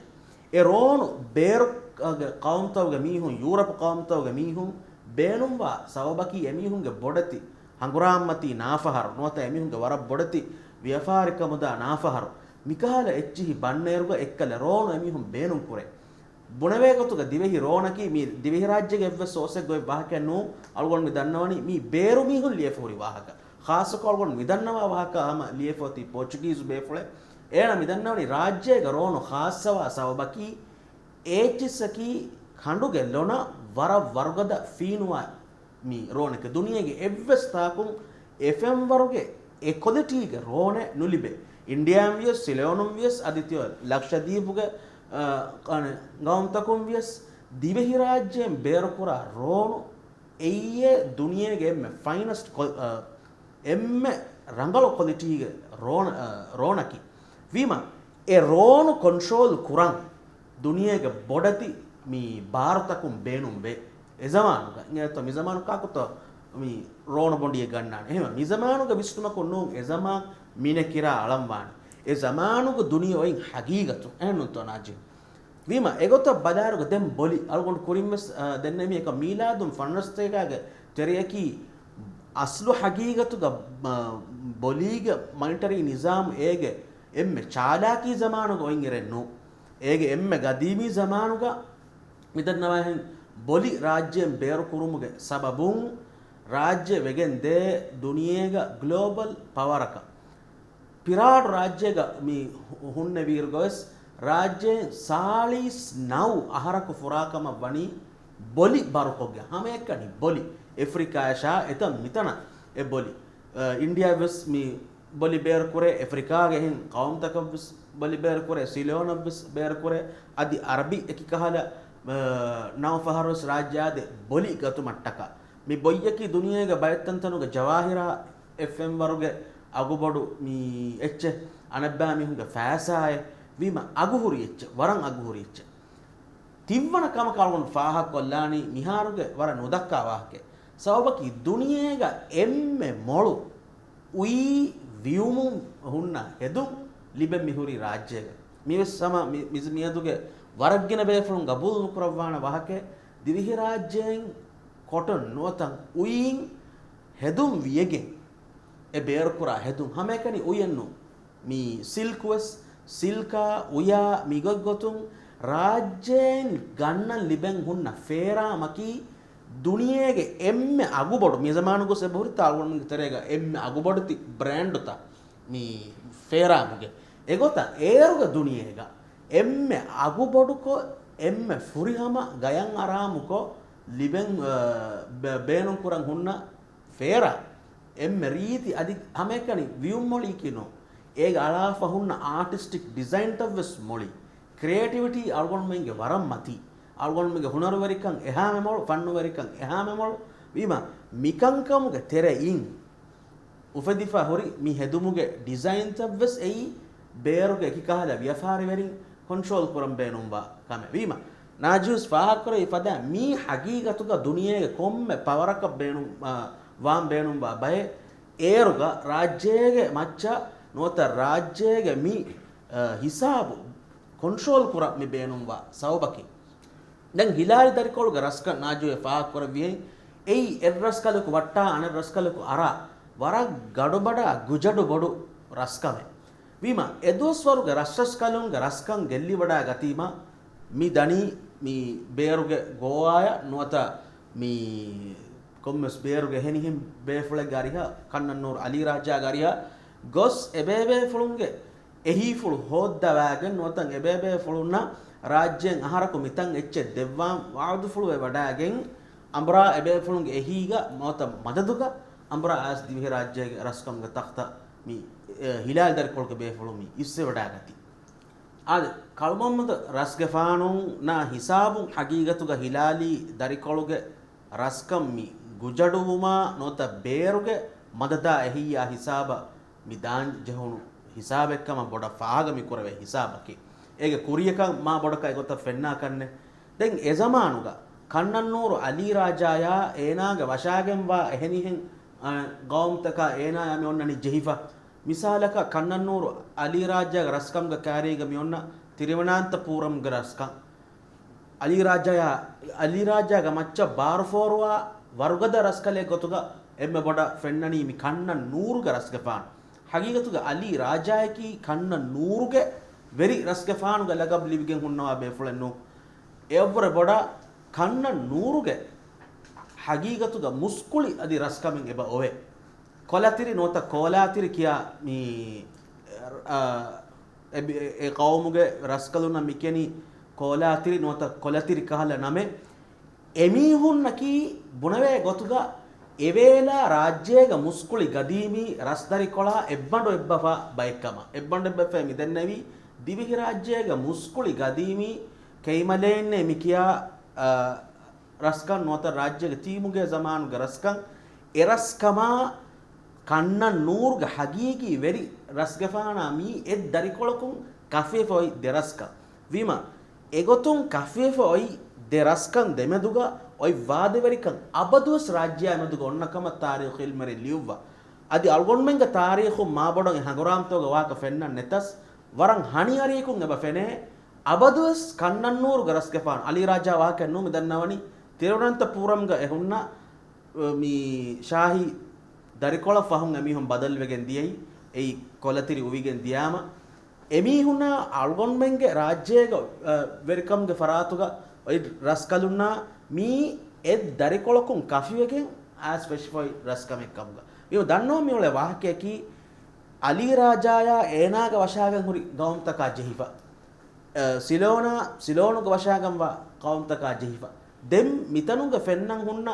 އެ ރޯނު ބޭރު، އަ، ގެ ޤައުމުތަކުގެ މީހުން، ޔޫރަޕު ޤައުމުތަކުގެ މީހުން ބޭނުންވާ ސަބަބަކީ އެމީހުންގެ ބޮޑެތި ހަނގުރާމަތީ ނާފަހަރު، ނުވަތަ އެމީހުންގެ ވަރަށް ބޮޑެތި ވިޔަފާރިކަމުދާ ނާފަހަރު. މިކަހަލަ އެއްޗިހި ބަންނައިރުގަ އެއްކަލަ ރޯނު އެމީހުން ބޭނުންކުރޭ. ބުނެވޭ ގޮތުގަ ދިވެހި ރޯނަކީ މީ ދިވެހިރާއްޖޭގެ އެއްވެސް ސޯސެއްގަ އޮތް ވާހަކައެއް ނޫން. އަޅުގަނޑު މި ދަންނަވަނީ މީ ބޭރު މީހުން ލިޔެފަ ހުރި ވާހަކަ. ޚާއްޞަކޮށް އަޅުގަނޑު މި ދަންނަވާ ވާހަކަ ހަމަ ލިޔެފަ އޮތީ ޕޯޗުގީޒު ބޭފުޅެއް. އޭނަ މި ދަންނަވަނީ ރާއްޖޭގަ ރޯނު ޚާއްޞަވާ ސަބަބަކީ އޭޗްއެސްއަކީ ކަނޑުގެ ލޮނަށް ވަރަށް ވަރުގަދަ ފީނުވާ މި ރޯނެކެ. ދުނިޔޭގެ އެއްވެސް ތާކުން އެ ފެންވަރުގެ އެ ކޮލިޓީގެ ރޯނެއް ނުލިބޭ. އިންޑިޔާން ވިޔަސް، ސިލޯނުން ވިޔަސް، އަދި ތިޔަ ލަކްޝަދީޕުގެ، އަ، އަނެ، ގައުމުތަކުން ވިޔަސް ދިވެހިރާއްޖޭން ބޭރުކުރާ ރޯނު އެއީ ދުނިޔޭގެ އެންމެ ފައިނަސްޓް ކޮ-، އަ، އެންމެ ރަނގަޅު ކޮލިޓީގެ ރޯނ-، އަ، ރޯނަކީ. ވީމަ، އެ ރޯނު ކޮންޓްރޯލް ކުރަން ދުނިޔޭގެ ބޮޑެތި މި ބާރުތަކުން ބޭނުންވޭ. އެ ޒަމާނުގަ، އިނގޭތޯ މި ޒަމާނު ކާކުތޯ މި ރޯނު ބޮނޑިއެއް ގަންނާނެ؟ އެހެންވެ، މި ޒަމާނުގެ ވިސްނުމަކުން ނޫން އެ ޒަމާން މިނެ ކިރާ އަޅަންވާނެ. އެ ޒަމާނުގެ ދުނިޔެ އޮތް ހަގީގަތު. އެހެންނޫންތޯ ނާޒިމް؟ ވީމަ، އެގޮތަށް ބަލާއިރުގަ ދެން ބޮލި، އަޅުގަނޑު ކުރިންވެސް، އާ، ދެންނެވި އެކަ މީލާދުން ފަންރަސްތޭކާގެ ތެރެއަކީ އަސްލު ހަގީގަތުގަ، އާ، ބޮލީގެ މަނިޓަރީ ނިޒާމް އޭގެ އެންމެ ޗާލާކީ ޒަމާނުގަ އޮތް އިރެއް ނޫ. އޭގެ އެންމެ ގަދީމީ ޒަމާނުގަ މިދަންނަވާހެން ބޮލި ރާއްޖޭން ބޭރުކުރުމުގެ ސަބަބުން ރާއްޖެ ވެގެން ދޭ ދުނިޔޭގަ ގްލޯބަލް ޕަވަރަކަށް. ޕިރާޑު ރާއްޖޭގަ މި ހު-، ހުންނެވިއިރުގަވެސް ރާއްޖޭން ސާޅީސް ނަވު އަހަރަކު ފުރާކަމަށް ވަނީ ބޮލި ބާރުކޮށްގެން. ހަމައެކަނި ބޮލި. އެފްރިކާއަށާ އެތަން މިތަނަށް އެ ބޮލި. އަ، އިންޑިޔާ ވެސް މި ބޮލި ބޭރުކުރޭ، އެފްރިކާގެ އެހެން ޤައުމުތަކަށްވެސް ބޮލި ބޭރުކުރޭ، ސިލޯނަށްވެސް ބޭރުކުރޭ، އަދި އަރަބި އެކި ކަހަލަ، އަ، ނަވަ ފަހަރުވެސް ރާއްޖެ އާދޭ ބޮލި ގަތުމަށްޓަކާ. މި ބޮއްޔަކީ ދުނިޔޭގެ ބައެއް ތަންތަނުގެ ޖަވާހިރާ އެއް ފެންވަރުގެ އަގުބޮޑު މި އެއްޗެއް، އަނެއްބައި މީހުންގެ ފައިސާއެއް ވީމަ އަގުހުރި އެއްޗެއް، ވަރަށް އަގުހުރި އެއްޗެއް. ތިއްވަނަ ކަމަކަށް އަޅުގަނޑު ފާހަގަކޮށްލާނީ މިހާރުގެ ވަރަށް ނުދައްކާ ވާހަކައެއް. ސަބަބަކީ ދުނިޔޭގަ އެންމެ މޮޅު އުއީ ވިއުމުން ހުންނަ ހެދުން ލިބެން މިހުރީ ރާއްޖޭގަ. މިވެސް ހަމަ މި-، މި-، މިއަދުގެ ވަރަށްގިނަ ބޭފުޅުން ގަބޫލު ނުކުރައްވާނެ ވާހަކައެއް. ދިވެހިރާއްޖޭން ކޮޓަން ނުވަތަ އުއިން ހެދުން ވިޔަގެން އެ ބޭރުކުރާ ހެދުން ހަމައެކަނި އުޔެއްނު. މި ސިލްކުވެސް، ސިލްކާ، އުޔާ މިގޮތްގޮތުން ރާއްޖޭން ގަންނަން ލިބެން ހުންނަ ފޭރާމަކީ ދުނިޔޭގެ އެންމެ އަގުބޮޑު، މި ޒަމާނުގަސް އެބަހުރިތާ އަޅުގަނޑުމެންގެ ތެރޭގަ އެންމެ އަގުބޮޑެތި ބްރޭންޑުތައް މި ފޭރާމުގެ. އެގޮތަށް އޭރުގެ ދުނިޔޭގަ އެންމެ އަގުބޮޑުކޮށް، އެންމެ ފުރިހަމަ ގަޔަށް އަރާމުކޮށް ލިބެން، އަ، ބެ-، ބޭނުންކުރަން ހުންނަ ފޭރާ އެންމެ ރީތި އަދި ހަމައެކަނި ވިއުންމޮޅީކީ ނޫން. އޭގަ އަޅާފަ ހުންނަ އާޓިސްޓިކް ޑިޒައިންތައްވެސް މޮޅި. ކްރިއޭޓިވިޓީ އަޅުގަނޑުމެންގެ ވަރަށް މަތީ. އަޅުގަނޑުމެންގެ ހުނަރުވެރިކަން އެހާމެ މޮޅު، ފަންނުވެރިކަން އެހާމެ މޮޅު. ވީމަ މިކަންކަމުގެ ތެރެއިން އުފެދިފަ ހުރި މި ހެދުމުގެ ޑިޒައިންތައްވެސް އެއީ ބޭރުގެ އެކި ކަހަލަ ވިޔަފާރިވެރިން ކޮންޓްރޯލް ކުރަން ބޭނުންވާ ކަމެއް. ވީމަ ނާޖިހުސް ފާހަގަކުރެވި ފަދަ މީ ހަގީގަތުގަ ދުނިޔޭގެ ކޮންމެ ޕަވަރަކަށް ބޭނުން، އާ، ވާން ބޭނުންވާ ބައެއް އޭރުގަ ރާއްޖޭގެ މައްޗަށް ނުވަތަ ރާއްޖޭގެ މި، އާ، ހިސާބު ކޮންޓްރޯލް ކުރަން މި ބޭނުންވާ ސަބަބަކީ. ދެން ހިލާލީ ދަރިކޮޅުގެ ރަސްކަން ނާޖޫއެ ފާހަގަކުރެއްވިއެއް، އެއީ އެއްރަސްކަލަކު ވައްޓާ އަނެއްރަސްކަލަކު އަރާ ވަރަށް ގަޑުބަޑާ ގުޖަޑު ބޮޑު ރަސްކަމެއް. ވީމަ އެދުވަސްވަރުގެ ރަސްރަސްކަލުންގެ ރަސްކަން ގެއްލިވަޑާގަތީމަ، މި ދަނީ މި ބޭރުގެ ގޯވާޔަށް ނުވަތަ މި ކޮންމެސް ބޭރުގެ އެހެނިހެން ބޭފުޅެއްގެ އަރިހަށް، ކަންނަން ނޫރު އަލީ ރާޖާގެ އަރިހަށް ގޮސް އެބޭބޭފުޅުންގެ އެހީފުޅު ހޯއްދަވާގެން ނުވަތަ އެބޭބޭފުޅުންނަށް ރާއްޖޭން އަހަރަކު މިތަން އެއްޗެއް ދެއްވާން ވައުދުފުޅުވެވަޑާގެން، އަނބުރާ އެބޭފުޅުންގެ އެހީގަ ނުވަތަ މަދަދުގަ އަނބުރާ އައިސް ދިވެހިރާއްޖޭގެ ރަސްކަމުގެ ތަޚްތަށް މި، އެ، ހިލާލީ ދަރިކޮޅުގެ ބޭފުޅުން މި އިއްސެވަޑާގަތީ. އާދެ، ކަޅުމަޙައްމަދު ރަސްގެފާނުންނާ ހިސާބުން ހަގީގަތުގަ ހިލާލީ ދަރިކޮޅުގެ ރަސްކަން މި ގުޖަޑުވުމާ ނުވަތަ ބޭރުގެ މަދަދާ އެހިއްޔާ ހިސާބަށް މި ދާން ޖެހުނު ހިސާބެއްކަމަށް ބޮޑަށް ފާހަގަ މި ކުރެވޭ ހިސާބަކީ. އޭގެ ކުރިޔަކަށް މާ ބޮޑަކަށް އެގޮތަށް ފެންނާކަށްނެއް. ދެން އެ ޒަމާނުގަ ކަންނަން ނޫރު އަލީ ރާޖާޔާ އޭނާގެ ވަށާގެންވާ އެހެނިހެން، އަ، ގައުމުތަކާ އޭނާޔާ މި އޮންނަނީ ޖެހިފަ. މިސާލަކަށް ކަންނަން ނޫރު އަލީ ރާޖާގެ ރަސްކަމުގެ ކާރީގަ މި އޮންނަ ތިރިވަނާންތަ ޕޫރަމްގެ ރަސްކަން. އަލީ ރާޖާޔާ، އަލީ ރާޖާގެ މައްޗަށް ބާރުފޯރުވާ ވަރުގަދަ ރަސްކަލެއް ގޮތުގަ އެންމެ ބޮޑަށް ފެންނަނީ މި ކަންނަން ނޫރުގެ ރަސްގެފާނު. ހަގީގަތުގަ އަލީ ރާޖާޔަކީ ކަންނަން ނޫރުގެ ވެރި ރަސްގެފާނުގެ ލަގަބް ލިބިގެން ހުންނަވާ ބޭފުޅެއް ނޫން. އެއަށްވުރެ ބޮޑަށް ކަންނަން ނޫރުގެ ހަގީގަތުގަ މުސްކުޅި އަދި ރަސްކަމެއް އެބަ އޮވޭ. ކޮލަތިރި ނުވަތަ ކޯލާތިރި ކިޔާ މި، އަ، އެ، އެ ޤައުމުގެ ރަސްކަލުންނަށް މިކިޔަނީ ކޯލާތިރި ނުވަތަ ކޮލަތިރި ކަހަލަ ނަމެއް. އެމީހުންނަކީ ބުނެވޭ ގޮތުގަ އެވޭލާ ރާއްޖޭގަ މުސްކުޅި ގަދީމީ ރަސްދަރިކޮޅާ އެއްބަނޑު އެއްބަފާ ބައެއްކަމަށް. އެއްބަނޑު އެއްބަފައި މިދެންނެވީ ދިވެހިރާއްޖޭގަ މުސްކުޅި ގަދީމީ ކެތްމަލޭންނޭ މިކިޔާ، އަ، ރަސްކަން ނުވަތަ ރާއްޖޭގެ ތީމުގެ ޒަމާނުގެ ރަސްކަން. އެރަސްކަމާ ކަންނަން ނޫރުގެ ހަގީގީ ވެރި ރަސްގެފާނާ މީ އެއް ދަރިކޮޅަކުން ކަފިވެފަ އޮތް ދެ ރަސްކަން. ވީމަ، އެގޮތުން ކަފިވެފަ އޮތް ދެ ރަސްކަން ދެމެދުގަ އޮތް ވާދަވެރިކަން އަބަދުވެސް ރާއްޖެއާ މެދުގަ އޮންނަ ކަމަށް ތާރީޚު ޢިލްމުވެރިން ލިޔުއްވާ. އަދި އަޅުގަނޑުމެންގެ ތާރީޚުން މާބޮޑަށް އެ ހަނގުރާމަތަކުގެ ވާހަކަ ފެންނަން ނެތަސް، ވަރަށް ހަނިއަރިއަކުން އެބަ ފެނޭ، އަބަދުވެސް ކަންނަންނޫރުގެ ރަސްގެފާނު އަލީ ރާޖާ ވާހަކައެއް ނޫން މި ދަންނަވަނީ، ތިރިވަނަންތަ ޕޫރަމްގަ އެ ހުންނަ، މި ޝާހީ ދަރިކޮޅަށް ފަހުން އެމީހުން ބަދަލުވެގެން ދިޔައީ، އެއީ ކޮލަތިރި އުވިގެން ދިޔާމަ، އެމީހުންނާ އަޅުގަނޑުމެންގެ ރާއްޖޭގަ، އަ، ވެރިކަމުގެ ފަރާތުގަ އޮތް ރަސްކަލުންނާ މީ އެއް ދަރިކޮޅަކުން ކަފިވެގެން އައިސް ފެށިފައި ރަސްކަމެއް ކަމުގަ. މި ދަންނަވަން މިއުޅޭ ވާހަކަޔަކީ، އަލީ ރާޖާޔާ އޭނާގެ ވަށާގެން ހުރި ގައުމުތަކާ ޖެހިފަ. އަ، ސިލޯނާ، ސިލޯނުގެ ވަށާގަންވާ ޤައުމުތަކާ ޖެހިފަ. ދެން މިތަނުގެ ފެންނަން ހުންނަ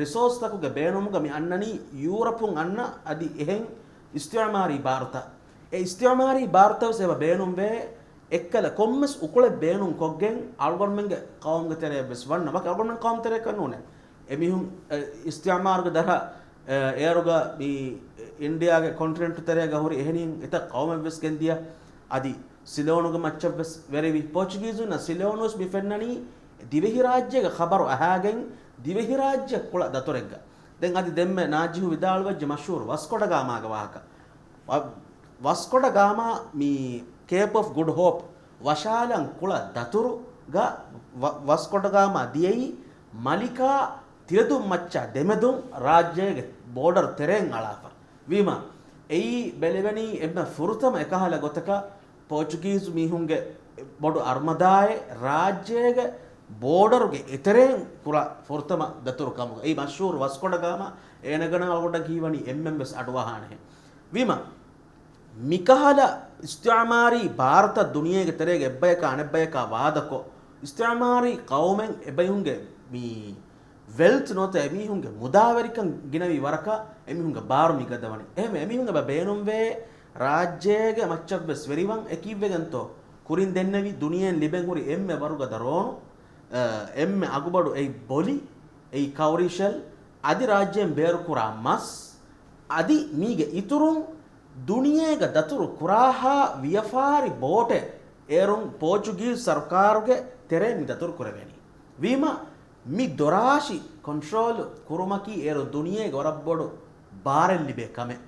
ރިސޯސްތަކުގެ ބޭނުމުގަ މި އަންނަނީ ޔޫރަޕުން އަންނަ އަދި އެހެން އިސްތިޢުމާރީ ބާރުތައް. އެ އިސްތިޢުމާރީ ބާރުތައް ވެސް އެބަ ބޭނުންވޭ، އެއްކަލަ ކޮންމެސް އުކުޅެއް ބޭނުން ކޮށްގެން އަޅުގަނޑުމެންގެ ޤައުމުގެ ތެރެއަށް ވެސް ވަންނަ. ވަކި އަޅުގަނޑުމެން ޤައުމު ތެރެއަކަށް ނޫނޭ. އެމީހުން، އެ، އިސްތިޢުމާރުގެ ދަރަ، އެ، އޭރުގަ މި އިންޑިއާގެ ކޮންޓިނެންޓު ތެރޭގަ ހުރި އެހެނިހެން އެތައް ޤައުމެއްވެސް ގެންދިޔަ. އަދި ސިލޯނުގެ މައްޗަށްވެސް ވެރިވި. ޕޯޗުގީޒުންނަށް ސިލޯނުވެސް މި ފެންނަނީ ދިވެހިރާއްޖޭގެ ޚަބަރު އަހާގެން ދިވެހިރާއްޖެ ކުޅަ ދަތުރެއްގަ. ދެން އަދި ދެންމެ ނާޖިހު ވިދާޅުވެއްޖެ މަޝްހޫރު ވަސްކޮޑަގާމާގެ ވާހަކަ. ވަ-، ވަސްކޮޑަގާމާ މި ކޭޕް އޮފް ގުޑް ހޯޕް ވަށާލަން ކުޅަ ދަތުރުގަ ވަ-، ވަސްކޮޑަގާމާ ދިޔައީ މަލިކާ ތިލަދުން މައްޗާ ދެމެދުން ރާއްޖޭގެ ބޯޑަރު ތެރެއިން އަޅާފަ. ވީމަ، އެއީ ބެލެވެނީ އެންމެ ފުރަތަމަ އެކަހަލަ ގޮތަކަށް ޕޯޗުގީޒު މީހުންގެ ބޮޑު އަރުމަދާއެއް ރާއްޖޭގެ ބޯޑަރުގެ އެތެރެއިން ކުރާ ފުރަތަމަ ދަތުރު ކަމުގަ. އެއީ މަޝްހޫރު ވަސްކޮޑަގާމާ އޭނަގަނޑަށް އަޅުގަނޑަށް ހީވަނީ އެންމެން ވެސް އަޑުއަހާނެހެން. ވީމަ، މިކަހަލަ އިސްތިޢުމާރީ ބާރުތައް ދުނިޔޭގެ ތެރޭގަ އެއްބަޔަކާ އަނެއްބަޔަކާ ވާދަކޮށް، އިސްތިޢުމާރީ ޤައުމެއް އެބައިހުންގެ މި ވެލްތް ނުވަތަ އެމީހުންގެ މުދާވެރިކަން ގިނަވި ވަރަކަށް އެމީހުންގެ ބާރު މިގަދަވަނީ. އެހެން އެމީހުން އެބަ ބޭނުންވޭ ރާއްޖޭގެ މައްޗަށްވެސް ވެރިވަން. އެކީއްވެގެންތޯ؟ ކުރިން ދެންނެވި ދުނިޔެއިން ލިބެން ހުރި އެންމެ ވަރުގަދަ ރޯނު، އަ، އެންމެ އަގުބޮޑު އެއް ބޮލި، އެއީ ކައުރީ ޝެލް، އަދި ރާއްޖޭން ބޭރުކުރާ މަސް، އަދި މީގެ އިތުރުން ދުނިޔޭގަ ދަތުރު ކުރާހާ ވިޔަފާރި ބޯޓެއް އޭރުން ޕޯޗުގީޒް ސަރުކާރުގެ ތެރޭ މި ދަތުރު ކުރެވޭނީ. ވީމަ މި ދޮރާށި ކޮންޓްރޯލް ކުރުމަކީ އޭރު ދުނިޔޭގެ ވަރަށް ބޮޑު ބާރެއް ލިބޭ ކަމެއް.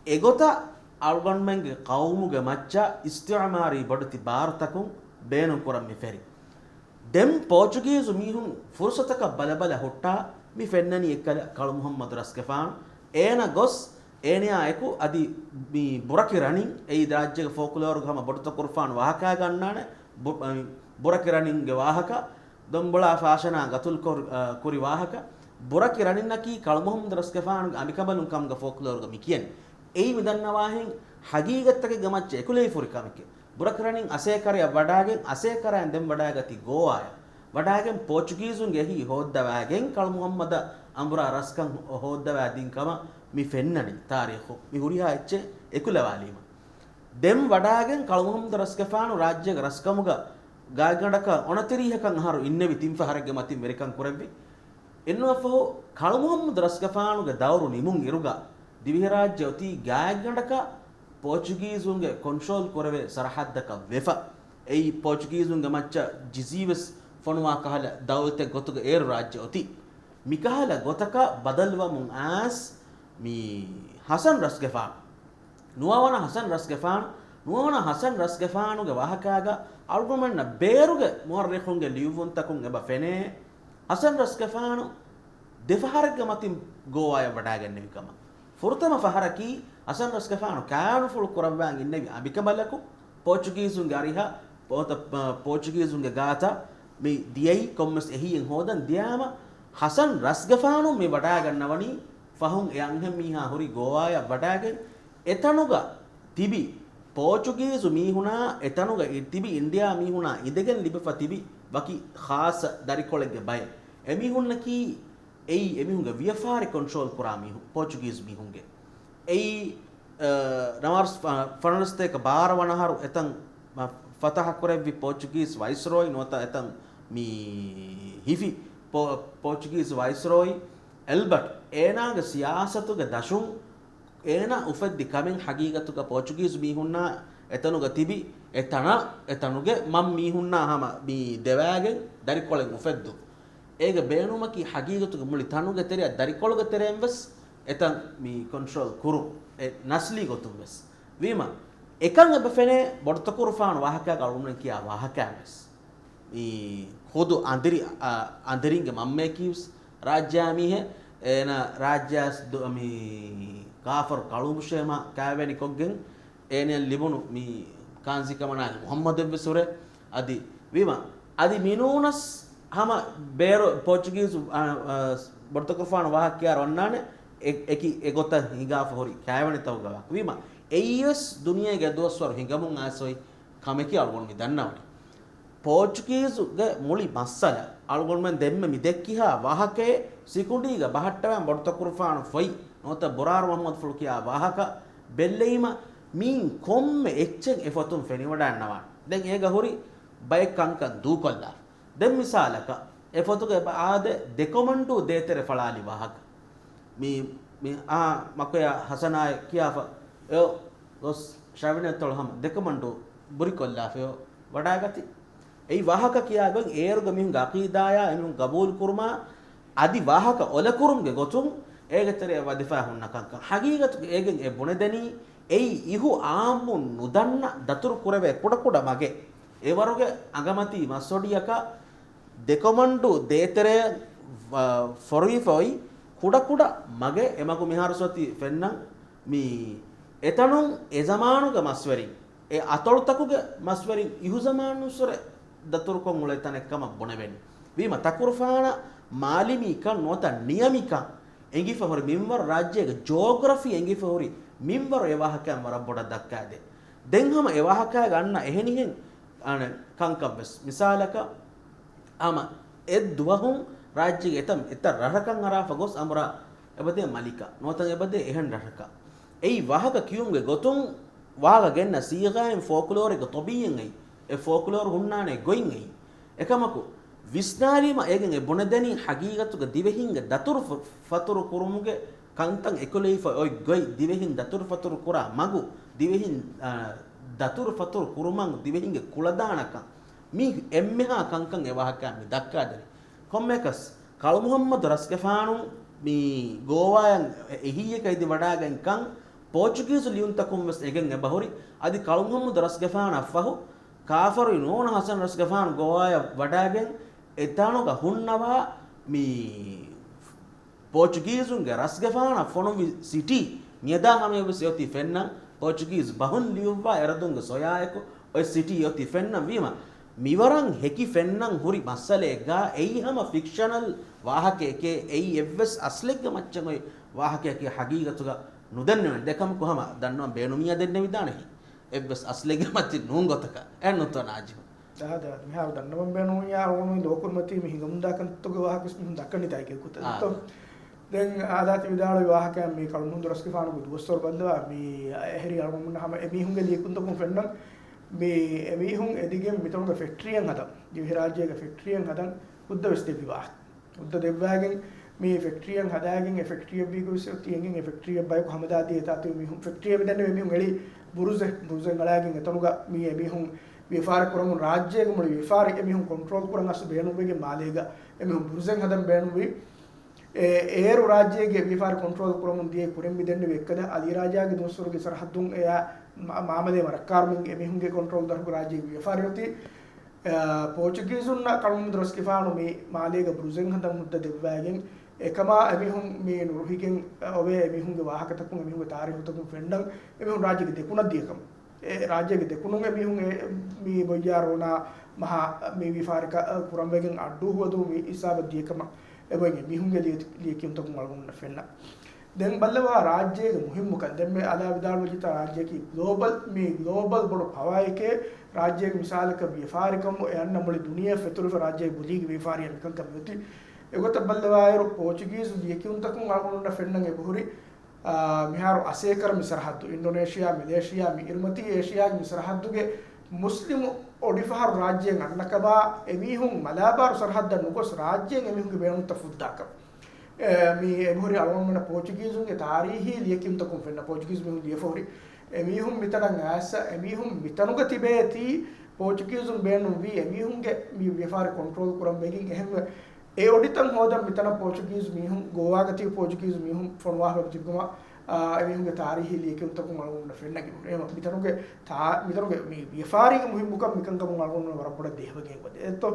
އެގޮތަށް އަޅުގަނޑުމެންގެ ޤައުމުގެ މައްޗަށް އިސްތިޢުމާރީ ބޮޑެތި ބާރުތަކުން ބޭނުން ކުރަން މި ފެރި. ދެން ޕޯޗުގީޒު މީހުން ފުރުސަތަކަށް ބަލަބަލަ ހުއްޓާ މި ފެންނަނީ އެއްކަލަ ކަޅު މުޙައްމަދު ރަސްގެފާނު. އޭނަ ގޮސް އޭނަޔާ އެކު އަދި މި ބުރަކި ރަނިން އެއީ ރާއްޖޭގެ ފޯކްލޯރުގެ ހަމަ ބޮޑުތަކުރުފާނު ވާހަކައާ ގަންނާނެ. ބު-، އަ، ބުރަކި ރަނިންގެ ވާހަކަ، ދޮންބޮޅާ ފާޝަނާ ގަތުލު ކޮރު-، އަ، ކުރި ވާހަކަ، ބުރަކި ރަނިންނަކީ ކަޅު މުޙައްމަދު ރަސްގެފާނުގެ އަނބިކަނބަލުން ކަމުގަ ފޯކްލޯރުގަ މި ކިޔަނީ. އެއީ މި ދަންނަވާހެން ހަގީގަތްތަކެއްގެ މައްޗަށް އެކުލެވިފަ ހުރި ކަމެކޭ. ބުރަކި ރަނިން އަސޭކަރަޔަށް ވަޑާގެން، އަސޭކަރަޔަށް ދެން ވަޑާގަތީ ގޯވާޔަށް. ވަޑާގެން ޕޯޗުގީޒުންގެ އެހީ ހޯއްދަވާގެން ކަޅު މުޙައްމަދަށް އަނބުރާ ރަސްކަން ހޯ-، ހޯއްދަވާ ދިން ކަމަށް މި ފެންނަނީ ތާރީޚު. މި ހުރިހާ އެއްޗެއް އެކުލަވާލީމަ. ދެން ވަޑާގެން ކަޅު މުޙައްމަދު ރަސްގެފާނު ރާއްޖޭގެ ރަސްކަމުގަ ގާތްގަނޑަކަށް އޮނަތިރީހަކަށް އަހަރު އިންނެވި ތިން ފަހަރެއްގެ މަތިން ވެރިކަން ކުރެއްވި. އެންނުވަފަހު ކަޅު މުޙައްމަދު ރަސްގެފާނުގެ ދައުރު ނިމުން އިރުގަ ދިވެހިރާއްޖެ އޮތީ ގާތްގަނޑަކަށް ޕޯޗުގީޒުންގެ ކޮންޓްރޯލް ކުރެވޭ ސަރަހައްދަކަށް ވެފަ. އެއީ ޕޯޗުގީޒުންގެ މައްޗަށް ޖިޒީވެސް ފޮނުވާ ކަހަލަ ދައުލަތެއް ގޮތުގަ އޭރު ރާއްޖެ އޮތީ. މިކަހަލަ ގޮތަކަށް ބަދަލުވަމުން އައިސް މި ހަސަން ރަސްގެފާނު ނުވަވަނަ ހަސަން ރަސްގެފާނު، ނުވަވަނަ ހަސަން ރަސްގެފާނުގެ ވާހަކާގަ އަޅުގަނޑުމެންނަށް ބޭރުގެ މުއައްރިޚުންގެ ލިޔުއްވުންތަކުން އެބަ ފެނޭ، ހަސަން ރަސްގެފާނު ދެ ފަހަރެއްގެ މަތިން ގޯވާޔަށް ވަޑާގެންނެވި ކަމަށް. ފުރަތަމަ ފަހަރަކީ ހަސަން ރަސްގެފާނު ކާނުފުޅު ކުރައްވާން އިންނެވި އަނބިކަނބަލަކު، ޕޯޗުގީޒުންގެ އަރިހަށް ޕޯ-، ތަ-، ޕޯ-، ޕޯޗުގީޒުންގެ ގާތަށް މި ދިޔައީ ކޮންމެސް އެހީއެއް ހޯދަން ދިޔާމަ، ހަސަން ރަސްގެފާނު މި ވަޑާގަންނަވަނީ ފަހުން އެ އަންހެން މީހާ ހުރި ގޯވާޔަށް ވަޑާގެން އެތަނުގަ ތިބި ޕޯޗުގީޒު މީހުނާ އެތަނުގަ ތިބި އިންޑިއާ މީހުނާ އިނދެގެން ލިބިފަ ތިބި ވަކި ޚާއްޞަ ދަރިކޮޅެއްގެ ބައެއް. އެމީހުންނަކީ އެއީ އެމީހުންގެ ވިޔަފާރި ކޮންޓްރޯލް ކުރާ މީހުން، ޕޯޗުގީޒު މީހުންގެ. އެއީ، އަ، ނަވާރަސް ފަ-، ފަނަރަސްތޭކަ ބާރަ ވަނަ އަހަރު އެތަން މަ-، ފަތަހަ ކުރެއްވި ޕޯޗުގީޒް ވައިސްރޯއި ނުވަތަ އެތަން މި ހިފި ޕޯ-، ޕޯޗުގީޒް ވައިސްރޯއި އެލްބަޓް އޭނާގެ ސިޔާސަތުގެ ދަށުން އޭނާ އުފެއްދި ކަމެއް ހަގީގަތުގަ ޕޯޗުގީޒު މީހުންނާ އެތަނުގަ ތިބި އެ ތަނަށް އެ ތަނުގެ މަން މީހުންނާ ހަމަ މި ދެވާގެން ދަރިކޮޅެއް އުފެއްދުން. އޭގެ ބޭނުމަކީ ހަގީގަތުގެ މުޅި ތަނުގެ ތެރެއަށް ދަރިކޮޅުގެ ތެރެއިން ވެސް އެތަން މި ކޮންޓްރޯލް ކުރުން. އެ ނަސްލީ ގޮތުން ވެސް. ވީމަ، އެކަން އެބަ ފެނޭ ބޮޑުތަކުރުފާނު ވާހަކައިގަ އަޅުގަނޑުމެން ކިޔާ ވާހަކައިން ވެސް. މި ޚުދު އަނދިރި-، އަ، އަނދިރިންގެ މަންމަޔަކީ ވެސް ރާއްޖެއާ މީހެއް. އޭނަ ރާއްޖެއާ ވެސް ދު-، މި ކާފަރު ކަޅު މުށޭމާ ކާވެނި ކޮށްގެން އޭނައަށް ލިބުނު މި ކާންޒީ ކަމަނާ މުޙައްމަދެއް ވެސް ހުރޭ. އަދި ވީމަ، އަދި މިނޫނަސް ހަމަ ބޭރު ޕޯޗުގީޒު، އަ، އަ، ބޮޑުތަކުރުފާނު ވާހަކަ ކިޔާ އޮންނާނެ އެ-، އެކި އެގޮތަށް ހިނގާފަ ހުރި ކާވެނިތަކުގެ ވާހަކަ. ވީމަ، އެއީވެސް ދުނިޔޭގެ ދުވަސްވަރު ހިނގަމުން އައިސް އޮތް ކަމެކޭ އަޅުގަނޑު މި ދަންނަވަނީ. ޕޯޗުގީޒުގެ މުޅި މައްސަލަ އަޅުގަނޑުމެން ދެންމެ މި ދެއްކިހާ ވާހަކައެއް ސިކުނޑީގަ ބަހައްޓަވާން ބޮޑުތަކުރުފާނު ފޮތް ނުވަތަ ބުރާރު މުޙައްމަދުފުޅު ކިޔާ ވާހަކަ ބެއްލެވީމަ، މީން ކޮންމެ އެއްޗެއް އެ ފޮތުން ފެނިވަޑައިންނަވާނެ. ދެން އޭގަ ހުރި ބައެއް ކަންކަން ދޫކޮށްލާފަ. ދެން މިސާލަކަށް، އެ ފޮތުގެ އާދެ، ދެކޮމަންޑޫ ދޭތެރެ ފަޅާލި ވާހަކަ. މި، މި އާ މަކޮޔާ ހަސަނާއި ކިޔާފަ، އެއޮ ގޮސް ޝަވިނެތޮޅު ހަމަ ދެކޮމަންޑޫ ބުރިކޮށްލާފައި ވަޑާގަތީ. އެއީ ވާހަކަ ކިޔާ ގޮތް އޭރުގެ މީހުންގެ އަޤީދާޔާ އެމީހުން ގަބޫލު ކުރުމާ އަދި ވާހަކަ އޮލަކުރުމުގެ ގޮތުން އޭގެ ތެރެއަށް ވަދެފަ ހުންނަ ކަންކަން. ހަގީގަތުގަ އޭގެން އެ ބުނެދެނީ އެއީ އިހު އާއްމުން ނުދަންނަ ދަތުރު ކުރެވޭ ކުޑަކުޑަ މަގެއް. އެވަރުގެ އަނގަމަތީ މަސްވޮޑިއަކަށް ދެކޮމަންޑޫ ދޭތެރެއަށް ފޮރުވިފަ އޮތް ކުޑަކުޑަ މަގެއް. އެމަގު މިހާރު ސޮތީ ފެންނަން މި އެތަނުން އެ ޒަމާނުގެ މަސްވެރިން، އެ އަތޮޅުތަކުގެ މަސްވެރިން އިހުޒަމާނުއްސުރެ ދަތުރުކޮށް އުޅޭ ތަނެއް ކަމަށް ބުނެވެން. ވީމަ ތަކުރުފާނަށް މާލިމީކަން ނުވަތަ ނިޔަމިކަން އެނގިފަ ހުރި، މިންވަރު ރާއްޖޭގެ ޖޯގްރަފީ އެނގިފަ ހުރި މިންވަރު އެ ވާހަކައިން ވަރަށް ބޮޑަށް ދައްކާދޭ. ދެން ހަމަ އެ ވާހަކައިގަ އަންނަ އެހެނިހެން އަނެއް ކަންކަން ވެސް. މިސާލަކަށް، ހަމަ އެއްދުވަހުން ރާއްޖޭގެ އެތައް، އެތައް ރަށަކަށް އަރާފަ ގޮސް އަނބުރާ އެބަދޭ މަލިކަ. ނުވަތަ އެބަދޭ އެހެން ރަށަކަށް. އެއީ ވާހަކަ ކިޔުމުގެ ގޮތުން ވާހަކަ ގެންނަ ސީޣާއިން ފޯކްލޯރެއްގެ ތޮބީއެއް އެއީ. އެ ފޯކްލޯރު ހުންނާނެ ގޮތް އެއީ. އެކަމަކު، ވިސްނާލީމަ އޭގެން އެ ބުނެދެނީ ހަގީގަތުގަ ދިވެހިންގެ ދަތުރު ފަ-، ފަތުރު ކުރުމުގެ ކަންތައް އެކުލެވިފަ އޮތް ގޮތް، ދިވެހިން ދަތުރު ފަތުރު ކުރާ މަގު، ދިވެހިން، އާ، ދަތުރު ފަތުރު ކުރުމަށް ދިވެހިންގެ ކުޅަދާނަކަން، މި އެންމެހާ ކަންކަން އެ ވާހަކައިން މި ދައްކާދެނީ. ކޮންމެއަކަސް، ކަޅު މުހައްމަދު ރަސްގެފާނު މި ގޯވާޔަށް އެހީއަކަށް އިދިވަޑާގެންކަން ޕޯޗުގީޒު ލިޔުންތަކުން ވެސް އެނގެން އެބަހުރި. އަދި ކަޅު މުހައްމަދު ރަސްގެފާނަށް ފަހު، ކާފަރު ނޫން ހަސަން ރަސްގެފާނު ގޯވާޔަށް ވަޑާގެން އެތަނުގަ ހުންނަވާ މި ޕޯޗުގީޒުންގެ ރަސްގެފާނަށް ފޮނުއްވި ސިޓީ، މިއަދާ ހަމަޔަށްވެސް އެއޮތީ ފެންނަން، ޕޯޗުގީޒު ބަހުން ލިޔުއްވާ އެރަދުންގެ ސޮޔާއެކު އޮތް ސިޓީ އެއޮތީ ފެންނަން ވީމަ، މިވަރަށް ހެކި ފެންނަން ހުރި މައްސަލައެއްގަ އެއީ ހަމަ ފިކްޝަނަލް ވާހަކައެކޭ، އެއީ އެއްވެސް އަސްލެއްގެ މައްޗަށް އޮތް ވާހަކައެކޭ ހަގީގަތުގަ ނުދެންނެވެން. އެކަމަކު ހަމަ ދަންނަވަން ބޭނުމިއްޔާ ދެންނެވިދާނެހެން. އެއްވެސް އަސްލެއްގެ މަތިން ނޫން ގޮތަކަށް. އެއް ނުތޯ ނާޖިމް. ދާ، ދާ، މިހާރު ދަންނަވަން ބޭނުމިއްޔާ އަޅުގަނޑު ލޯކުރިމަތީ މި ހިނގަމުންދާ ކަންތައްތަކުގެ ވާހަކަ ވެސް މިހުން ދައްކަން ނިދާ އެކި ގޮތަށް. އާ. ދެން އާދާތި ވިދާޅުވި ވާހަކައިން މި ކަޅު މުހައްމަދު ރަސްގެފާނުގެ ދުވަސްވަރު ބައްލަވާ މި އެހެރީ އަޅުގަނޑުމެންނަށް ހަމަ އެމީހުންގެ ލިޔެކިޔުންތަކުން ފެންނަން މި އެމީހުން އެދިގެން މިތަނުގެ ފެކްޓްރީއެއް ހަދަން، ދިވެހިރާއްޖޭގެ ފެކްޓްރީއެއް ހަދަން ހުއްދަ ވެސް ދެއްވި ވާހަކަ. ހުއްދަ ދެއްވާގެން މި ފެކްޓްރީއެއް ހަދާގެން އެ ފެކްޓްރީއަށް ވީގޮތް އޮތީ އެނގެން އެ ފެކްޓްރީއަށް ބަޔަކު ހަމަދާދީ އެތާތި މީހުން ފެކްޓްރީއަށް މި ދެންނެވި މީހުން އެޅީ ބުރުޒެއް، ބުރުޒެއް އަޅާގެން އެތަނުގަ މި އެމީހުން ވިޔަފާރި ކުރަމުން ރާއްޖޭގެ މުޅި ވިޔަފާރި އެމީހުން ކޮންޓްރޯލް ކުރަން އަސް ބޭނުންވެގެން މާލޭގަ އެމީހުން ބުރުޒެއް ހަދަން ބޭނުންވީ. އެ، އޭރު ރާއްޖޭގެ ވިޔަފާރި ކޮންޓްރޯލް ކުރަމުން ދިޔަ ކުރިން މި ދެންނެވި އެއްކަލަ އަލީ ރާޖާގެ ދުވަސްވަރުގެ ސަރަހައްދުން އެއާ މާ-، މާމަލޭ މަރައްކާރުމެން އެމީހުންގެ ކޮންޓްރޯލް ދަށުގެ ރާއްޖޭގެ ވިޔަފާރި އޮތީ. އަ، ޕޯޗުގީޒުންނަށް ކަޅު މުހައްމަދު ރަސްގެފާނު މި މާލޭގަ ބުރުޒެއް ހަދަން ހުއްދަ ދެއްވައިގެން، އެކަމާ އެމީހުން މި ނުރުހިގެން އޮވޭ އެމީހުންގެ ވާހަކަތަކުން، އެމީހުންގެ ތާރީހުތަކުން ފެންނަން، އެމީހުން ރާއްޖޭގެ ދެކުނަށް ދިޔަކަމަށް. އެ ރާއްޖޭގެ ދެކުނުން އެމީހުން އެ މި ބޮއްޔާ ރޯނާ މަހާ މި ވިޔަފާރި ކަ-، ކުރަންވެގެން އައްޑޫ ހުވަދޫ މި ހިސާބަށް ދިޔަކަމަށް އެބައިން އެމީހުންގެ ލިޔެ-، ލިޔެކިޔުންތަކުން އަޅުގަނޑުމެންނަށް ފެންނަ. ދެން ބައްލަވާ ރާއްޖޭގެ މުހިއްމުކަން. ދެންމެ އަލާ ވިދާޅުވެއްޖެތާ ރާއްޖެއަކީ ގްލޯބަލް، މި ގްލޯބަލް ބޮޑު ޕަވާއެކޭ. ރާއްޖޭގެ މިސާލަކަށް ވިޔަފާރިކަމު އެ އަންނަ މުޅި ދުނިޔެ ފެތުރިފަ ރާއްޖޭގެ ބުލީގެ ވިޔަފާރިއަށް މިކަންކަން މިއޮތީ. އެގޮތަށް ބައްލަވާއިރު ޕޯޗުގީޒު ލިޔެކިޔުންތަކުން އަޅުގަނޑުމެންނަށް ފެންނަން އެބަހުރި، އާ، މިހާރު އަސޭކަރަ މި ސަރަހައްދު، އިންޑޮނޭޝިއާ، މެލޭޝިއާ، މި އިރުމަތީ އޭޝިއާގެ މި ސަރަހައްދުގެ މުސްލިމު އޮޑިފަހަރު ރާއްޖޭން އަންނަކަމާ، އެމީހުން މަލާބާރު ސަރަހައްދަށް ނުގޮސް ރާއްޖޭން އެމީހުންގެ ބޭނުންތައް ފުއްދާކަށް. އެ، މި އެބަހުރި އަޅުގަނޑުމެންނަށް ޕޯޗުގީޒުންގެ ތާރީހީ ލިޔެކިޔުންތަކުން ފެންނަ، ޕޯޗުގީޒު މީހުން ލިޔެފަހުރި. އެމީހުން މިތަނަށް އައިސް، އެމީހުން މިތަނުގަ ތިބޭތީ، ޕޯޗުގީޒުން ބޭނުންވީ އެމީހުންގެ މި ވިޔަފާރި ކޮންޓްރޯލް ކުރަން ވެގެން. އެހެންވެ، އެ އޮޑިތައް ހޯދަން މިތަނަށް ޕޯޗުގީޒު މީހުން، ގޯވާގަ ތިބި ޕޯޗުގީޒު މީހުން ފޮނުވާފަ ތިބިކަމަށް، އާ، އެމީހުންގެ ތާރީހީ ލިޔެކިޔުންތަކުން އަޅުގަނޑުމެންނަށް ފެންނަން އެބަހުރި. އެހެންވެ، މިތަނުގެ ތާ-، މިތަނުގެ މި ވިޔަފާރީގެ މުހިއްމުކަން މިކަންކަމުން އަޅުގަނޑުމެން ވަރަށް ބޮޑަށް ދޭހަވެގެން އެބަދޭ. އެއްތޯ؟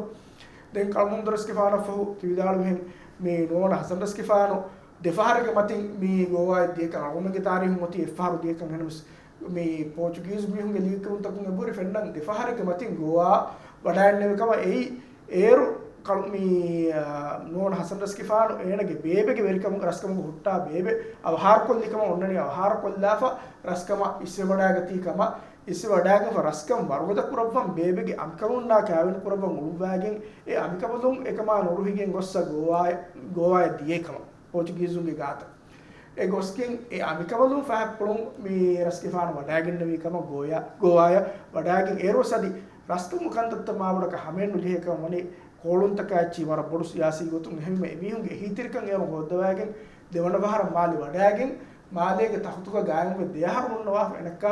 ދެން ކަޅު މުހައްމަދު ރަސްގެފާނަށްފަހު ތި ވިދާޅުވިހެން މި ނުވަވަނަ ހަސަން ރަސްގެފާނު ދެފަހަރެއްގެ މަތިން މި ގޯވާއަށް ދިޔަކަން އަޅުގަނޑުމެންގެ ތާރީހުން އޮތީ އެއްފަހަރު ދިޔަކަން. އެހެނަސް މި ޕޯޗުގީޒު މީހުންގެ ލިޔެކިޔުންތަކުން އެބަހުރި ފެންނަން ދެފަހަރެއްގެ މަތިން ގޯވާ ވަޑައިންނެވި ކަމަށް. އެއީ އޭރު ކަޅު މި، އާ، ނުވަވަނަ ހަސަން ރަސްގެފާނު އޭނަގެ ބޭބެގެ ވެރިކަމުގަ ރަސްކަމުގަ ހުއްޓާ ބޭބެ އަވަހާރަކޮށްލި ކަމަށް އޮންނަނީ އަވަހާރަކޮށްލާފަ ރަސްކަމަށް އިސްވެވަޑައިގަތީ ކަމަށް. އިސްވެވަޑައިގެންފަ ރަސްކަން ވަރުގަދަ ކުރައްވަން ބޭބެގެ އަނބިކަނބަލުންނާ ކާވެނި ކުރައްވަން އުޅުއްވާގެން އެ އަނބިކަނބަލުން އެކަމާ ނުރުހިގެން ގޮއްސަ ގޯވާއަށް، ގޯވާއަށް ދިޔައީ ކަމަށް ޕޯޗުގީޒުންގެ ގާތަށް. އެ ގޮސްގެން އެ އަނބިކަނބަލުން ފަހަތްޕުޅުން މި ރަސްގެފާނު ވަޑައިގެންނެވީ ކަމަށް ގޯޔާ-، ގޯވާޔަށް ވަޑައިގެން އޭރުވެސް އަދި ރަސްކަމުގެ ކަންތައްތައް މާބޮޑަކަށް ހަމައެއް ނުޖެހޭ ކަމަށް ވަނީ ކޯޅުންތަކާ އެއްޗިހި ވަރަށް ބޮޑު ސިޔާސީ ގޮތުން. އެހެންވީމަ އެމީހުންގެ އެހީތެރިކަން އޭރުން ހޯއްދަވައިގެން ދެވަނަ ފަހަރަށް މާލެ ވަޑައިގެން މާލޭގެ ތަޚުތުގަ ގާއިމުވެ ދެއަހަރު ހުންނަވާފަ އެނަކާ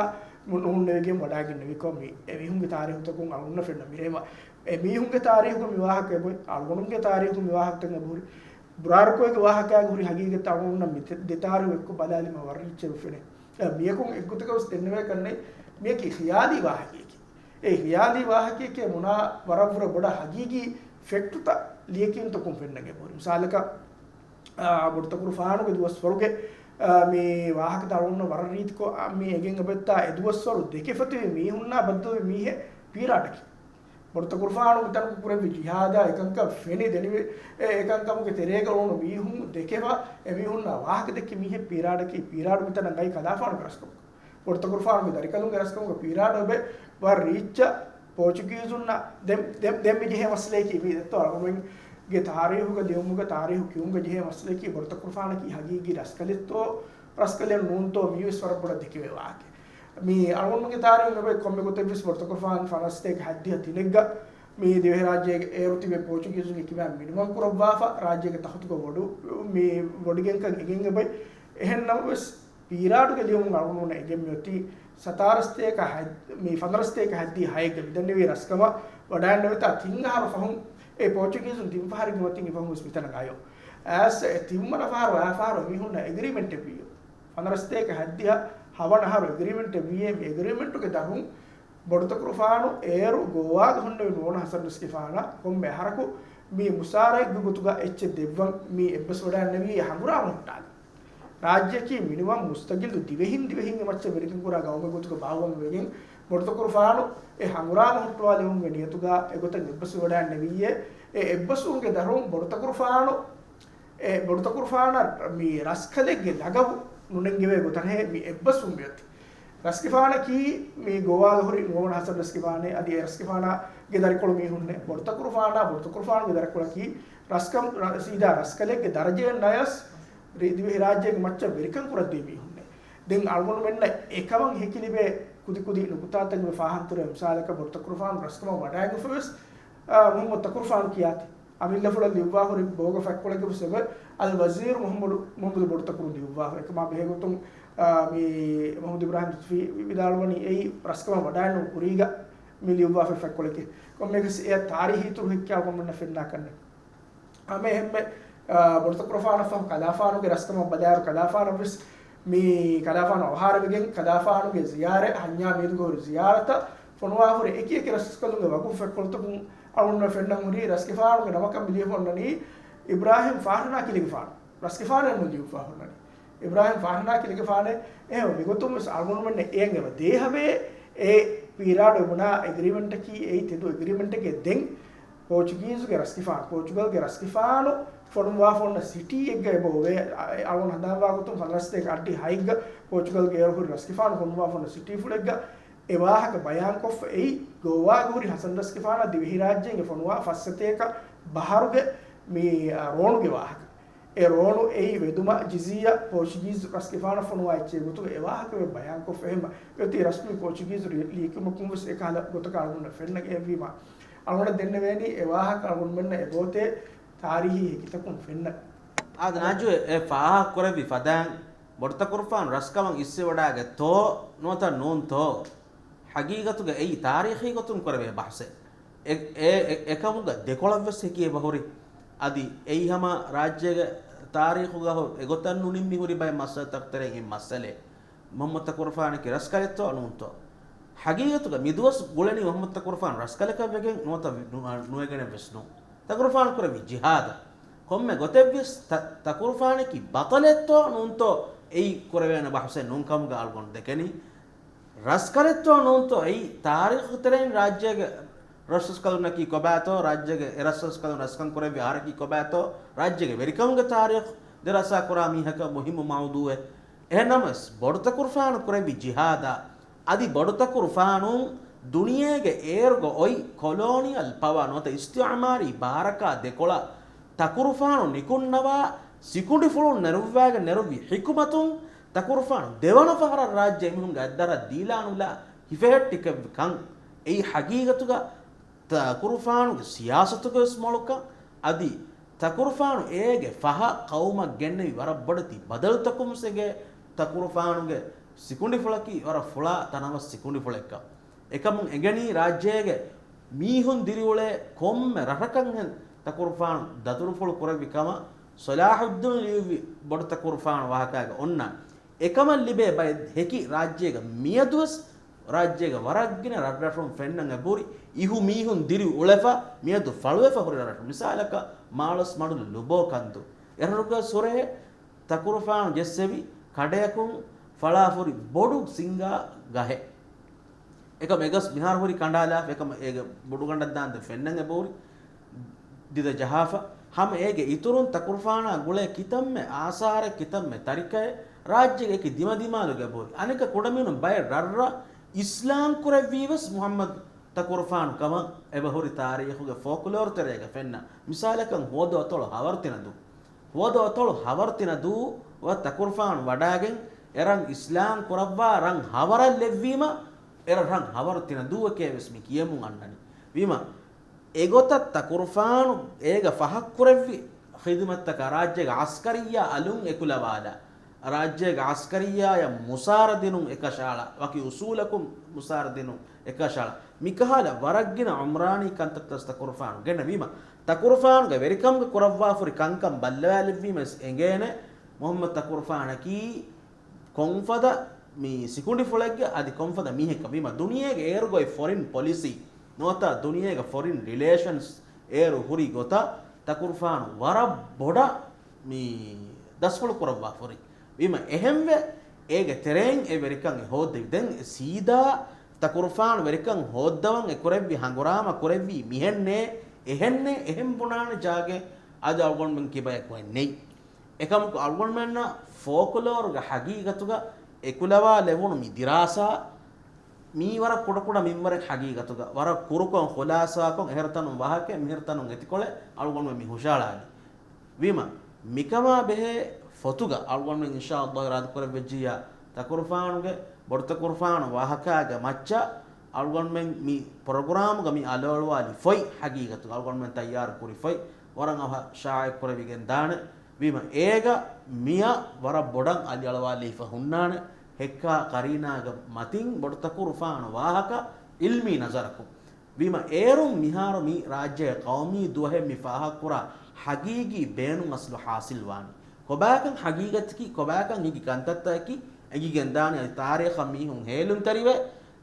ނު-، ނުހުންނެވިގެން ވަޑައިގެންނެވިކޮށް މި އެމީހުންގެ ތާރީހުތަކުން އަޅުގަނޑަށް ފެންނަ މިރޭމަ އެމީހުންގެ ތާރީހުގަ މި ވާހަކަ އެބައޮތް، އަޅުގަނޑުމެންގެ ތާރީހުގަ މި ވާހަކަތައް އެބަހުރި. ބުރާރުކޮއިގެ ވާހަކައިގެ ހުރި ހަގީގަތް އަޅުގަނޑުންނަށް މި ތެ-، ދެ ތާރީހު އެއްކޮށް ބަލާލީމަ ވަރަށް ރީއްޗެއް ފެނޭ. އެ، މިޔަކުން އެއްގޮތަކަށް ވެސް ދެންނެވޭ ކަންނޭ، މިޔަކީ ޚިޔާލީ ވާހަކައެކޭ. އެ ޚިޔާލީ ވާހަކައެކޭ ބުނާ ވަރަށްވުރެ ބޮޑަށް ހަގީގީ ފެކްޓުތައް ލިޔެކިޔުންތަކުން ފެންނަން އެބަހުރި. މިސާލަކަށް، އާ، ބޮޑުތަކުރުފާނުގެ ދުވަސްވަރުގެ، އާ، މި ވާހަކަތައް އަޅުގަނޑު ވަރަށް ރީތިކޮށް، އާ، މި އެނގެން އެބައޮތްތާ އެ ދުވަސްވަރު ދެކެ ފޮތިވި މީހުންނާ ބައްދަލުވި މީހެއް ޕީރާޓަކީ. ބޮޑުތަކުރުފާނު މިތަނަކު ކުރެއްވި ޖިހާދާ އެކަންކަން ފެނި ދެނިވެ، އެ އެކަންކަމުގެ ތެރޭގަ އުޅުނު މީހުން ދެކެފަ، އެމީހުންނާ ވާހަކަ ދެއްކި މީހެއް ޕީރާޑަކީ، ޕީރާޑު މިތަނަށް އައީ ކަލާފާނުގެ ރަސްކަމުގަ. ބޮޑުތަކުރުފާނުގެ ދަރިކަލުންގެ ރަސްކަމުގަ ޕީރާޑު އެބަ ވަރަށް ރީއްޗަށް ޕޯޗުގީޒުންނަށް ދެން، ދެން، ދެން މި ޖެހޭ މައްސަލަޔަކީ މީ ދެއްތޯ އަޅުގަނޑުމެންގެ ތާރީހުގަ ލިޔުމުގަ ތާރީހު ކިޔުމުގަ ޖެހޭ މައްސަލަޔަކީ ބޮޑުތަކުރުފާނަކީ ހަގީގީ ރަސްކަލެއްތޯ، ރަސްކަލެއް ނޫންތޯ މީވެސް ވަރަށް ބޮޑަށް ދެކެވޭ ވާހަކަ. މީ އަޅުގަނޑުމެންގެ ތާރީހުން އެބައި ކޮންމެ ގޮތެއްވެސް ބޮޑުތަކުރުފާނު ފަނަރަ ސަތޭކަ ހަތްދިހަ ތިނެއްގަ މީ ދިވެހިރާއްޖޭގެ އޭރު ތިބޭ ޕޯޗުގީޒުންގެ ކިބައިން މިނިވަން ކުރައްވާފަ، ރާއްޖޭގެ ތަޚުތުގަ ވޮޑު، މީ ވޮޑިގެންކަން އެނގެން އެބައި. އެހެން ނަމަވެސް، ޕީރާޑުގެ ލިޔުމުން އަޅުގަނޑުމެންނަށް އެނގެން މިއޮތީ ސަތާރަ ސަތޭކަ ހަތް، މީ ފަނަރަ ސަތޭކަ ހަތްދިހަ ހައެއްގަ މިދަންނެވި ރަސްކަމަށް ވަޑައިންނެވިތާ ތިން އަހަރު ފަހުން އެ ޕޯޗުގީޒުން ތިން ފަހަރެއްގެ މަތިން އެ ފަހުން ވެސް މިތަނަށް އައި. އައިސް އެ ތިންވަނަ ފަހަރު އައި ފަހަރު އެމީހުންނަށް އެގްރީމެންޓެއް ވިއްޔޯ. ފަނަރަ ސަތޭކަ ހަތްދިހަ ހަވަނަ އަހަރު އެގްރީމެންޓެއް ވިއްޔޭ، މި އެގްރީމެންޓުގެ ދަށުން ބޮޑުތަކުރުފާނު އޭރު ގޯވާގަ ހުންނެވި ނުވަވަނަ ހަސަން ރަސްގެފާނަށް ކޮންމެ އަހަރަކު މި މުސާރައެއްގެ ގޮތުގަ އެއްޗެއް ދެއްވަން މި އެއްބަސްވަޑައިންނެވިއޭ ހަނގުރާމަ ހުއްޓާލި. ރާއްޖެއަކީ މިނިވަން މުސްތަގިއްލު ދިވެހިން ދިވެހިންގެ މައްޗަށް ވެރިކަން ކުރާ ގައުމެއް ގޮތުގަ ބާއްވަމުން ވެގެން ބޮޑުތަކުރުފާނު އެ ހަނގުރާމަ ހުއްޓުވާލެވުމުގެ ނިޔަތުގަ އެގޮތަށް އެއްބަސްވެވަޑައިންނެވިއޭ. އެ އެއްބަސްވުމުގެ ދަށުން ބޮޑުތަކުރުފާނު އެ ބޮޑުތަކުރުފާނަށް މި ރަސްކަލެއްގެ ލަގަބު ނުނެންގެވޭ ގޮތަށޭ މި އެއްބަސްވުން މިއޮތީ. ރަސްގެފާނަކީ މި ގޯވާގަ ހުރި ނުވަވަނަ ހަސަން ރަސްގެފާނޭ އަދި އެ ރަސްގެފާނާގެ ދަރިކޮޅު މީހުންނޭ. ބޮޑުތަކުރުފާނާ ބޮޑުތަކުރުފާނުގެ ދަރިކޮޅަކީ ރަސްކަން، ރަ-، ސީދާ ރަސްކަލެއްގެ ދަރަޖައެއް ނަޔަސް ރި-، ދިވެހިރާއްޖޭގެ މައްޗަށް ވެރިކަން ކުރައްދޭ މީހުންނޭ. ދެން އަޅުގަނޑުމެންނަށް އެކަމަށް ހެކި ލިބޭ ކުދިކުދި ނުކުތާތަކެއް ފާހަންތެރިވެ މިސާލަކަށް ބޮޑުތަކުރުފާނު ރަސްކަމަށް ވަޑައިގަތުމަށް ވެސް، އާ، މުހައްމަދު ތަކުރުފާނު ކިޔާތި. އަމިއްލަފުޅަށް ލިޔުއްވާ ހުރި ބޯގަ ފަތްކޮޅެއްގެ ވެސް އެބަ އަލް ވަޒީރު މުހައްމަދު، މުހައްމަދު ބޮޑުތަކުރު ލިޔުއްވާފަ. އެކަމާ ބެހޭގޮތުން، އާ، މި މުހައްމަދު އިބްރާހިމް ލުތުފީ ވި-، ވިދާޅުވަނީ އެއީ ރަސްކަމަށް ވަޑައިނު ކުރީގަ މި ލިޔުއްވާފަ ފަތްކޮޅެކޭ. ކޮންމެއަކަސް އެއަށް ތާރީހީ އިތުރު ހެއްކެއް އަޅުގަނޑުމެންނަށް ފެންނާކަށް ނެތް. ހަމައެހެންމެ، އާ، ބޮޑުތަކުރުފާނަށްފަހު ކަލާފާނުގެ ރަސްކަމަށް ބަލާއިރު ކަލާފާނަށްވެސް މި ކަލާފާނު އަވަހާރަވެގެން ކަލާފާނުގެ ޒިޔާރަތް ހަންޏާ މީދުގަ ހުރި ޒިޔާރަތަށް ފޮނުވާ ހުރި އެކި އެކި ރަސްކަލުންގެ ވަގުފު ފަތްކޮޅުތަކުން އަޅުގަނޑުމެންނަށް ފެންނަން ހުރީ ރަސްގެފާނުގެ ނަމަކަށް މި ލިޔެފަ އޮންނަނީ އިބްރާހިމް ފާހަނާ ކިލެގެފާނު. ރަސްގެފާނެއް ނޫން ލިޔުއްވާ ހުންނަނީ. އިބްރާހިމް ފާހަނާ ކިލެގެފާނެއް. އެހެން މިގޮތުން ވެސް އަޅުގަނޑުމެންނަށް އެއަށް އެބަ ދޭހަވޭ އެ ޕީރާޑު އެބުނާ އެގްރީމެންޓަކީ އެއީ ތެދު އެގްރީމެންޓެކޭ. ދެން ޕޯޗުގީޒުގެ ރަސްގެފާނު، ޕޯޗުގަލްގެ ރަސްގެފާނު ފޮނުވާފަ އޮންނަ ސިޓީއެއްގަ އެބަ އޮވޭ. އަ-، އަޅުގަނޑު ހަނދާންވާ ގޮތުން ފަނަރަ ސަތޭކަ އަށްޑިހަ ހައެއްގަ ޕޯޗުގަލްގެ އޭރު ހުރި ރަސްގެފާނު ފޮނުވާފަ އޮންނަ ސިޓީފުޅެއްގަ އެ ވާހަކަ ބަޔާންކޮށްފަ އެއީ، ގޯވާގަ ހުރި ހަސަން ރަސްގެފާނާ ދިވެހިރާއްޖޭގެ ފޮނުވާ ފަސް ސަތޭކަ ބަހަރުގެ މި، އަ، ރޯނުގެ ވާހަކަ. އެ ރޯނު އެއީ ވެދުމަށް ޖިޒިއްޔާ ޕޯޗުގީޒު ރަސްގެފާނަށް ފޮނުވާ އެއްޗެއް ގޮތުގަ އެ ވާހަކަ ވެ ބަޔާންކޮށްފަ. އެހެން އޮތީ ރަސްމީ ޕޯޗުގީޒު ރި-، ލިޔެކިޔުމަކުން ވެސް އެކަހަލަ ގޮތަކަށް އަޅުގަނޑަށް ފެންނަ އެހެންވީމާ، އަޅުގަނޑަށް ދެންނެވޭނީ އެ ވާހަކަ އަޅުގަނޑުމެންނަށް އެބައޮތޭ ތާރީހީ ހެކިތަކުން ފެންނަ. އާދެ، ނާޖޫ އެ ފާހަގަ ކުރެއްވި ފަދައިން ބޮޑުތަކުރުފާނު ރަސްކަމަށް އިސްވެވަޑައިގަތްތޯ ނުވަތަ ނޫންތޯ؟ ހަގީގަތުގަ އެއީ ތާރީޚީ ގޮތުން ކުރެވޭ ބަހުސެއް. އެ، އެ، އެ، އެކަމުގަ ދެކޮޅަށްވެސް ހެކި އެބަހުރި. އަދި އެއީ ހަމަ ރާއްޖޭގެ ތާރީޚުގަ ހު-، އެގޮތަށް ނުނިންމި ހުރި ބައެއް މައްސަލަތަކު ތެރެއިން އެއް މައްސަލައެއް. މުހައްމަދު ތަކުރުފާނަކީ ރަސްކަލެއްތޯ ނޫންތޯ؟ ހަގީގަތުގަ މިދުވަސް ގުޅެނީ މުހައްމަދު ތަކުރުފާނު ރަސްކަލަކަށް ވެގެން ނުވަތަ ނު-، ނުވެގެނެއް ވެސް ނޫން. ތަކުރުފާނު ކުރެއްވި ޖިހާދަށް. ކޮންމެ ގޮތެއްވިޔަސް ތަ-، ތަކުރުފާނަކީ ބަޠަލެއްތޯ ނޫންތޯ އެއީ ކުރެވޭނެ ބަހުސެއް ނޫންކަމުގަ އަޅުގަނޑު ދެކެނީ. ރަސްކަލެއްތޯ ނޫންތޯ އެއީ ތާރީޚު ތެރެއިން ރާއްޖޭގެ ރަސްރަސްކަލުންނަކީ ކޮބާތޯ، ރާއްޖޭގެ އެ ރަސްރަސްކަލުން ރަސްކަން ކުރެއްވި އަހަރަކީ ކޮބާތޯ، ރާއްޖޭގެ ވެރިކަމުގެ ތާރީޚު ދިރާސާ ކުރާ މީހަކަށް މުހިއްމު މައުޟޫއެއް. އެހެންނަމަވެސް، ބޮޑުތަކުރުފާނު ކުރެއްވި ޖިހާދާ އަދި ބޮޑުތަކުރުފާނު ދުނިޔޭގެ އޭރުގަ އޮތް ކޮލޯނިއަލް ޕަވާ ނުވަތަ އިސްތިއުމާރީ ބާރަކާ ދެކޮޅަށް ތަކުރުފާނު ނިކުންނަވާ ސިކުނޑިފުޅުން ނެރުއްވައިގެން ނެރުއްވި ޙިކުމަތުން ތަކުރުފާނު ދެވަނަ ފަހަރަށް ރާއްޖެ އެމީހުންގެ އަތްދަރަށް ދީލާނުލާ ހިފެހެއްޓި ކެއްވި ކަން. އެއީ ޙަޤީޤަތުގަ ތަކުރުފާނުގެ ސިޔާސަތުގެ ވެސް މޮޅުކަން. އަދި ތަކުރުފާނު އޭގެ ފަހަށް ޤައުމަށް ގެންނެވި ވަރަށް ބޮޑެތި ބަދަލުތަކުން ވެސް އެނގޭ. ތަކުރުފާނުގެ ސިކުނޑިފުޅަކީ ވަރަށް ފުޅާ ތަނަވަސް ސިކުނޑިފުޅެއްކަން. އެކަމުން އެނގެނީ ރާއްޖޭގެ މީހުން ދިރިއުޅޭ ކޮންމެ ރަށަކަށްހެން ތަކުރުފާނު ދަތުރުފުޅު ކުރެއްވި ކަމަށް ޞަލާޙުއްދީން ލިޔުއްވި ބޮޑުތަކުރުފާނު ވާހަކައިގަ އޮންނަ. އެކަމަށް ލިބޭ ބައެއް ހެކި ރާއްޖޭގަ މިއަދުވެސް ރާއްޖޭގަ ވަރަށް ގިނަ ރަށްރަށުން ފެންނަން އެބަހުރި އިހު މީހުން ދިރި އުޅެފަ މިއަދު ފަޅުވެފަ ހުރި ރަށްރަށު. މިސާލަކަށް މާޅޮސް މަޑުލު ލުބޯ ކަންދޫ. އެރަށުގަ ސުރެހެ ތަކުރުފާނު ޖެއްސެވި ކަޑަޔަކުން ފަޅާފުރި ބޮޑު ސިންގާ ގަހެއް. އެކަމް އެގަސް މިހާރު ހުރި ކަނޑާލާފަ، އެކަމް އޭގެ ބޮޑުގަނޑަށް ދާންދެން ފެންނަން އެބަހުރި ދިދަ ޖަހާފަ. ހަމަ އޭގެ އިތުރުން ތަކުރުފާނާ ގުޅޭ ކިތަންމެ އާސާރެއް، ކިތަންމެ ތަރިކައެއް ރާއްޖޭގެ އެކި ދިމަދިމާލުގަ އެބަހުރި. އަނެކަ ކުޑަމިނުން ބައެއް ރަށްރަށް އިސްލާމް ކުރެއްވީވެސް މުޙައްމަދު ތަކުރުފާނު ކަމަށް އެބަހުރި ތާރީޚުގެ ފޯކްލޯރު ތެރޭގަ ފެންނަ. މިސާލަކަށް ހުވަދު އަތޮޅު ހަވަރުތިނަދޫ. ހުވަދު އަތޮޅު ހަވަރުތިނަދޫ ވަ ތަކުރުފާނު ވަޑާގެން އެރަށް އިސްލާމް ކުރައްވާ ރަށް ހަވަރަށް ލެއްވީމަ، އެރަށް ރަށް ހަވަރުތިނަދޫއެކޭވެސް މި ކިޔެމުން އަންނަނީ. ވީމަ، އެގޮތަށް ތަކުރުފާނު އޭގަ ފަހަށް ކުރެއްވި ޚިދުމަތްތަކާ ރާއްޖޭގެ އަސްކަރިއްޔާ އަލުން އެކުލަވާލާ، ރާއްޖޭގެ އަސްކަރިއްޔާޔަށް މުސާރަ ދިނުން އެކަށައަޅާ، ވަކި އުސޫލަކުން މުސާރަ ދިނުން އެކަށައަޅާ، މިކަހަލަ ވަރަށްގިނަ އުމްރާނީ ކަންތައްތަސް ތަކުރުފާނު ގެންނަ. ވީމަ، ތަކުރުފާނުގެ ވެރިކަމުގެ ކުރައްވާފުރި ކަންކަން ބައްލަވާލެއްވީމަ ވެސް އެނގޭނެ، މުޙައްމަދު ތަކުރުފާނަކީ ކޮންފަދަ މި ސިކުނޑިފުޅެއްގެ އަދި ކޮންފަދަ މީހެއްކަން. ވީމަ، ދުނިޔޭގެ އޭރުގައި ފޮރިން ޕޮލިސީ ނުވަތަ ދުނިޔޭގެ ފޮރިން ރިލޭޝަންސް އޭރު ހުރި ގޮތަށް ތަކުރުފާނު ވަރަށް ބޮޑަށް މި ދަސްފުޅު ކުރައްވާފައި. ވީމަ، އެހެންވެ، އޭގެ ތެރެއިން އެ ވެރިކަން އެ ހޯއްދެވި. ދެން އެ ސީދާ ތަކުރުފާނު ވެރިކަން ހޯއްދަވަން އެ ކުރެއްވި ހަނގުރާމަ ކުރެއްވީ މިހެންނޭ، އެހެންނޭ، އެހެން ބުނާނެ ޖާގައެއް އަދި އަޅުގަނޑުމެން ކިބަޔަކު ނެތް. އެކަމަކު އަޅުގަނޑުމެންނަށް ފޯކްލޯރުގެ ހަގީގަތުގަ އެކުލަވާލެވުނު މި ދިރާސާ މީ ވަރަށް ކުޑަކުޑަ މިންވަރެއް ހަގީގަތުގަ. ވަރަށް ކުރުކޮށް ޚުލާސާކޮށް އެހެރަތަނުން ވާހަކައެއް މިހެރަތަނުން އެތިކޮޅެއް އަޅުގަނޑުމެން މި ހުށައަޅާލީ. ވީމަ، މިކަމާ ބެހޭ ފޮތުގަ އަޅުގަނޑުމެން އިންޝާﷲ އިރާދަކުރެއްވިއްޖިއްޔާ، ތަކުރުފާނުގެ، ބޮޑުތަކުރުފާނު ވާހަކާގެ މައްޗަށް އަޅުގަނޑުމެން މި ޕްރޮގްރާމުގަ މި އަލައޮޅުވާލި ފޮތް ހަގީގަތުގަ އަޅުގަނޑުމެން ތައްޔާރު ކުރި ފޮތް ވަރަށް އަވަހަށް ޝާއިޢު ކުރެވިގެން ދާނެ. ވީމަ އޭގަ މިއަށް ވަރަށް ބޮޑަށް އަލިއަޅުވާލެވިފަ ހުންނާނެ. ހެއްކާ ޤަރީނާގެ މަތިން ބޮޑުތަކުރުފާނު ވާހަކަ ޢިލްމީ ނަޒަރަކުން. ވީމަ އޭރުން މިހާރު މި ރާއްޖޭގެ ޤައުމީ ދުވަހެއް މި ފާހަގަކުރާ ހަގީގީ ބޭނުން އަސްލު ޙާޞިލް ވާނީ. ކޮބާކަން ހަގީގަތަކީ، ކޮބާކަން ހިނގި ކަންތައްތަކަކީ އެނގިގެން ދާނީ. އަދި ތާރީޚަށް މީހުން ހޭލުންތެރިވެ،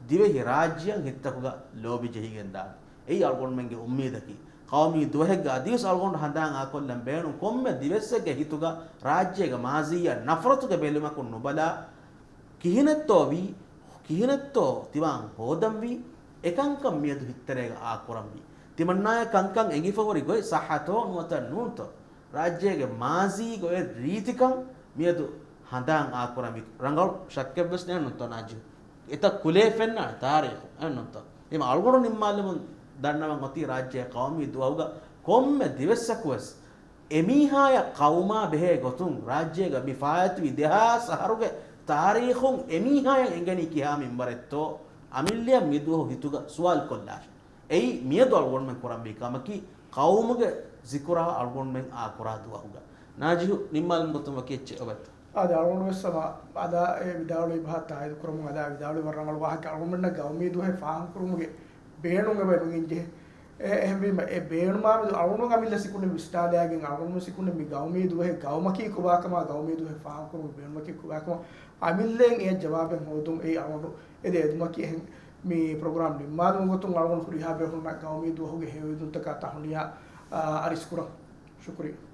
ދިވެހި ރާއްޖެއަށް ހިތްތަކުގަ ލޯބި ޖެހިގެން ދާނީ. އެއީ އަޅުގަނޑުމެންގެ އުއްމީދަކީ. ޤައުމީ ދުވަހެއްގަ އަދިވެސް އަޅުގަނޑު ހަނދާން އާކޮށްލަން ބޭނުން ކޮންމެ ދިވެއްސެއްގެ ހިތުގަ ރާއްޖޭގެ މާޒީއަށް ނަފްރަތުގެ ބެލުމަކުން ނުބަލާ، ކިހިނެއްތޯ ވީ، ކިހިނެއްތޯ ތިމާ ހޯދަންވީ، އެކަންކަން މިއަދު ހިތްތެރޭގަ އާކުރަންވީ. ތިމަންނާޔަށް ކަންކަން އެނގިފަ ހުރި ގޮތް ޞައްޙަތޯ ނުވަތަ ނޫންތޯ؟ ރާއްޖޭގެ މާޒީގެ އޮތް ރީތިކަން މިއަދު ހަނދާން އާކުރަންވީ. ރަނގަޅު ޝައްކެއްވެސް ނެއް ނޫންތޯ ނާޖިހު؟ އެތައް ކުލޭ ފެންނާނެ ތާރީޚު އެއް ނޫންތޯ؟ އެމަ އަޅުގަނޑު ނިންމާލުމުން ދަންނަވަން އޮތީ ރާއްޖޭ ޤައުމީ ދުވަހުގަ ކޮންމެ ދިވެއްސަކުވެސް އެމީހާޔަށް ޤައުމާ ބެހޭ ގޮތުން ރާއްޖޭގަ މި ފާއިތުވި ދެހާސް އަހަރުގެ ތާރީޚުން އެމީހާޔަށް އެނގެނީ ކިހާ މިންވަރެއްތޯ؟ އަމިއްލައަށް މިދުވަހު ހިތުގަ ސުވާލު ކޮށްލާށެ. އެއީ މިއަދު އަޅުގަނޑުމެން ކުރަންވީ ކަމަކީ، ޤައުމުގެ ޒިކުރާ އަޅުގަނޑުމެން އާކުރާ ދުވަހުގަ. ނާޖިހު ނިންމާލުމުގެ ގޮތުން ވަކި އެއްޗެއް އޮވޭތަ؟ އާދެ، އަޅުގަނޑު ވެސް ހަމަ އަދާ އެ ވިދާޅުވި ބަހަށް ތާއީދު ކުރަމުން އަދާ ވިދާޅުވި ވަރަށް ރަނގަޅު ވާހަކަ. އަޅުގަނޑުމެންނަށް ޤައުމީ ދުވަހެއް ފާހަގަކުރުމުގެ ބޭނުން އެބަ އެބަ އިންޖެހޭ. އެ، އެހެންވީމަ އެ ބޭނުމާމެދު އަޅުގަނޑު އަމިއްލަ ސިކުނޑި ވިސްނާލައިގެން އަޅުގަނޑު ސިކުނޑި މި ގައުމީ ދުވަހެއް ގައުމަކީ ކޮބާކަމާ، ގައުމީ ދުވަހެއް ފާހަގަކުރުމުގެ ބޭނުމަކީ ކޮބާކަމާ އަމިއްލައިން އެ ޖަވާބެއް ހޯދުން އެއީ އަޅުގަނޑު އެދޭ އެދުމަކީ. އެހެން މި ޕްރޮގްރާމް ނިންމާލުމުގެ ގޮތުން އަޅުގަނޑު ހުރިހާ ބޭފުޅުންނަށް ގައުމީ ދުވަހުގެ ހެޔޮއިދުންތަކާ ތަހުނިޔާ، އާ، އަރިސްކުރަން. ޝުކުރިއްޔާ.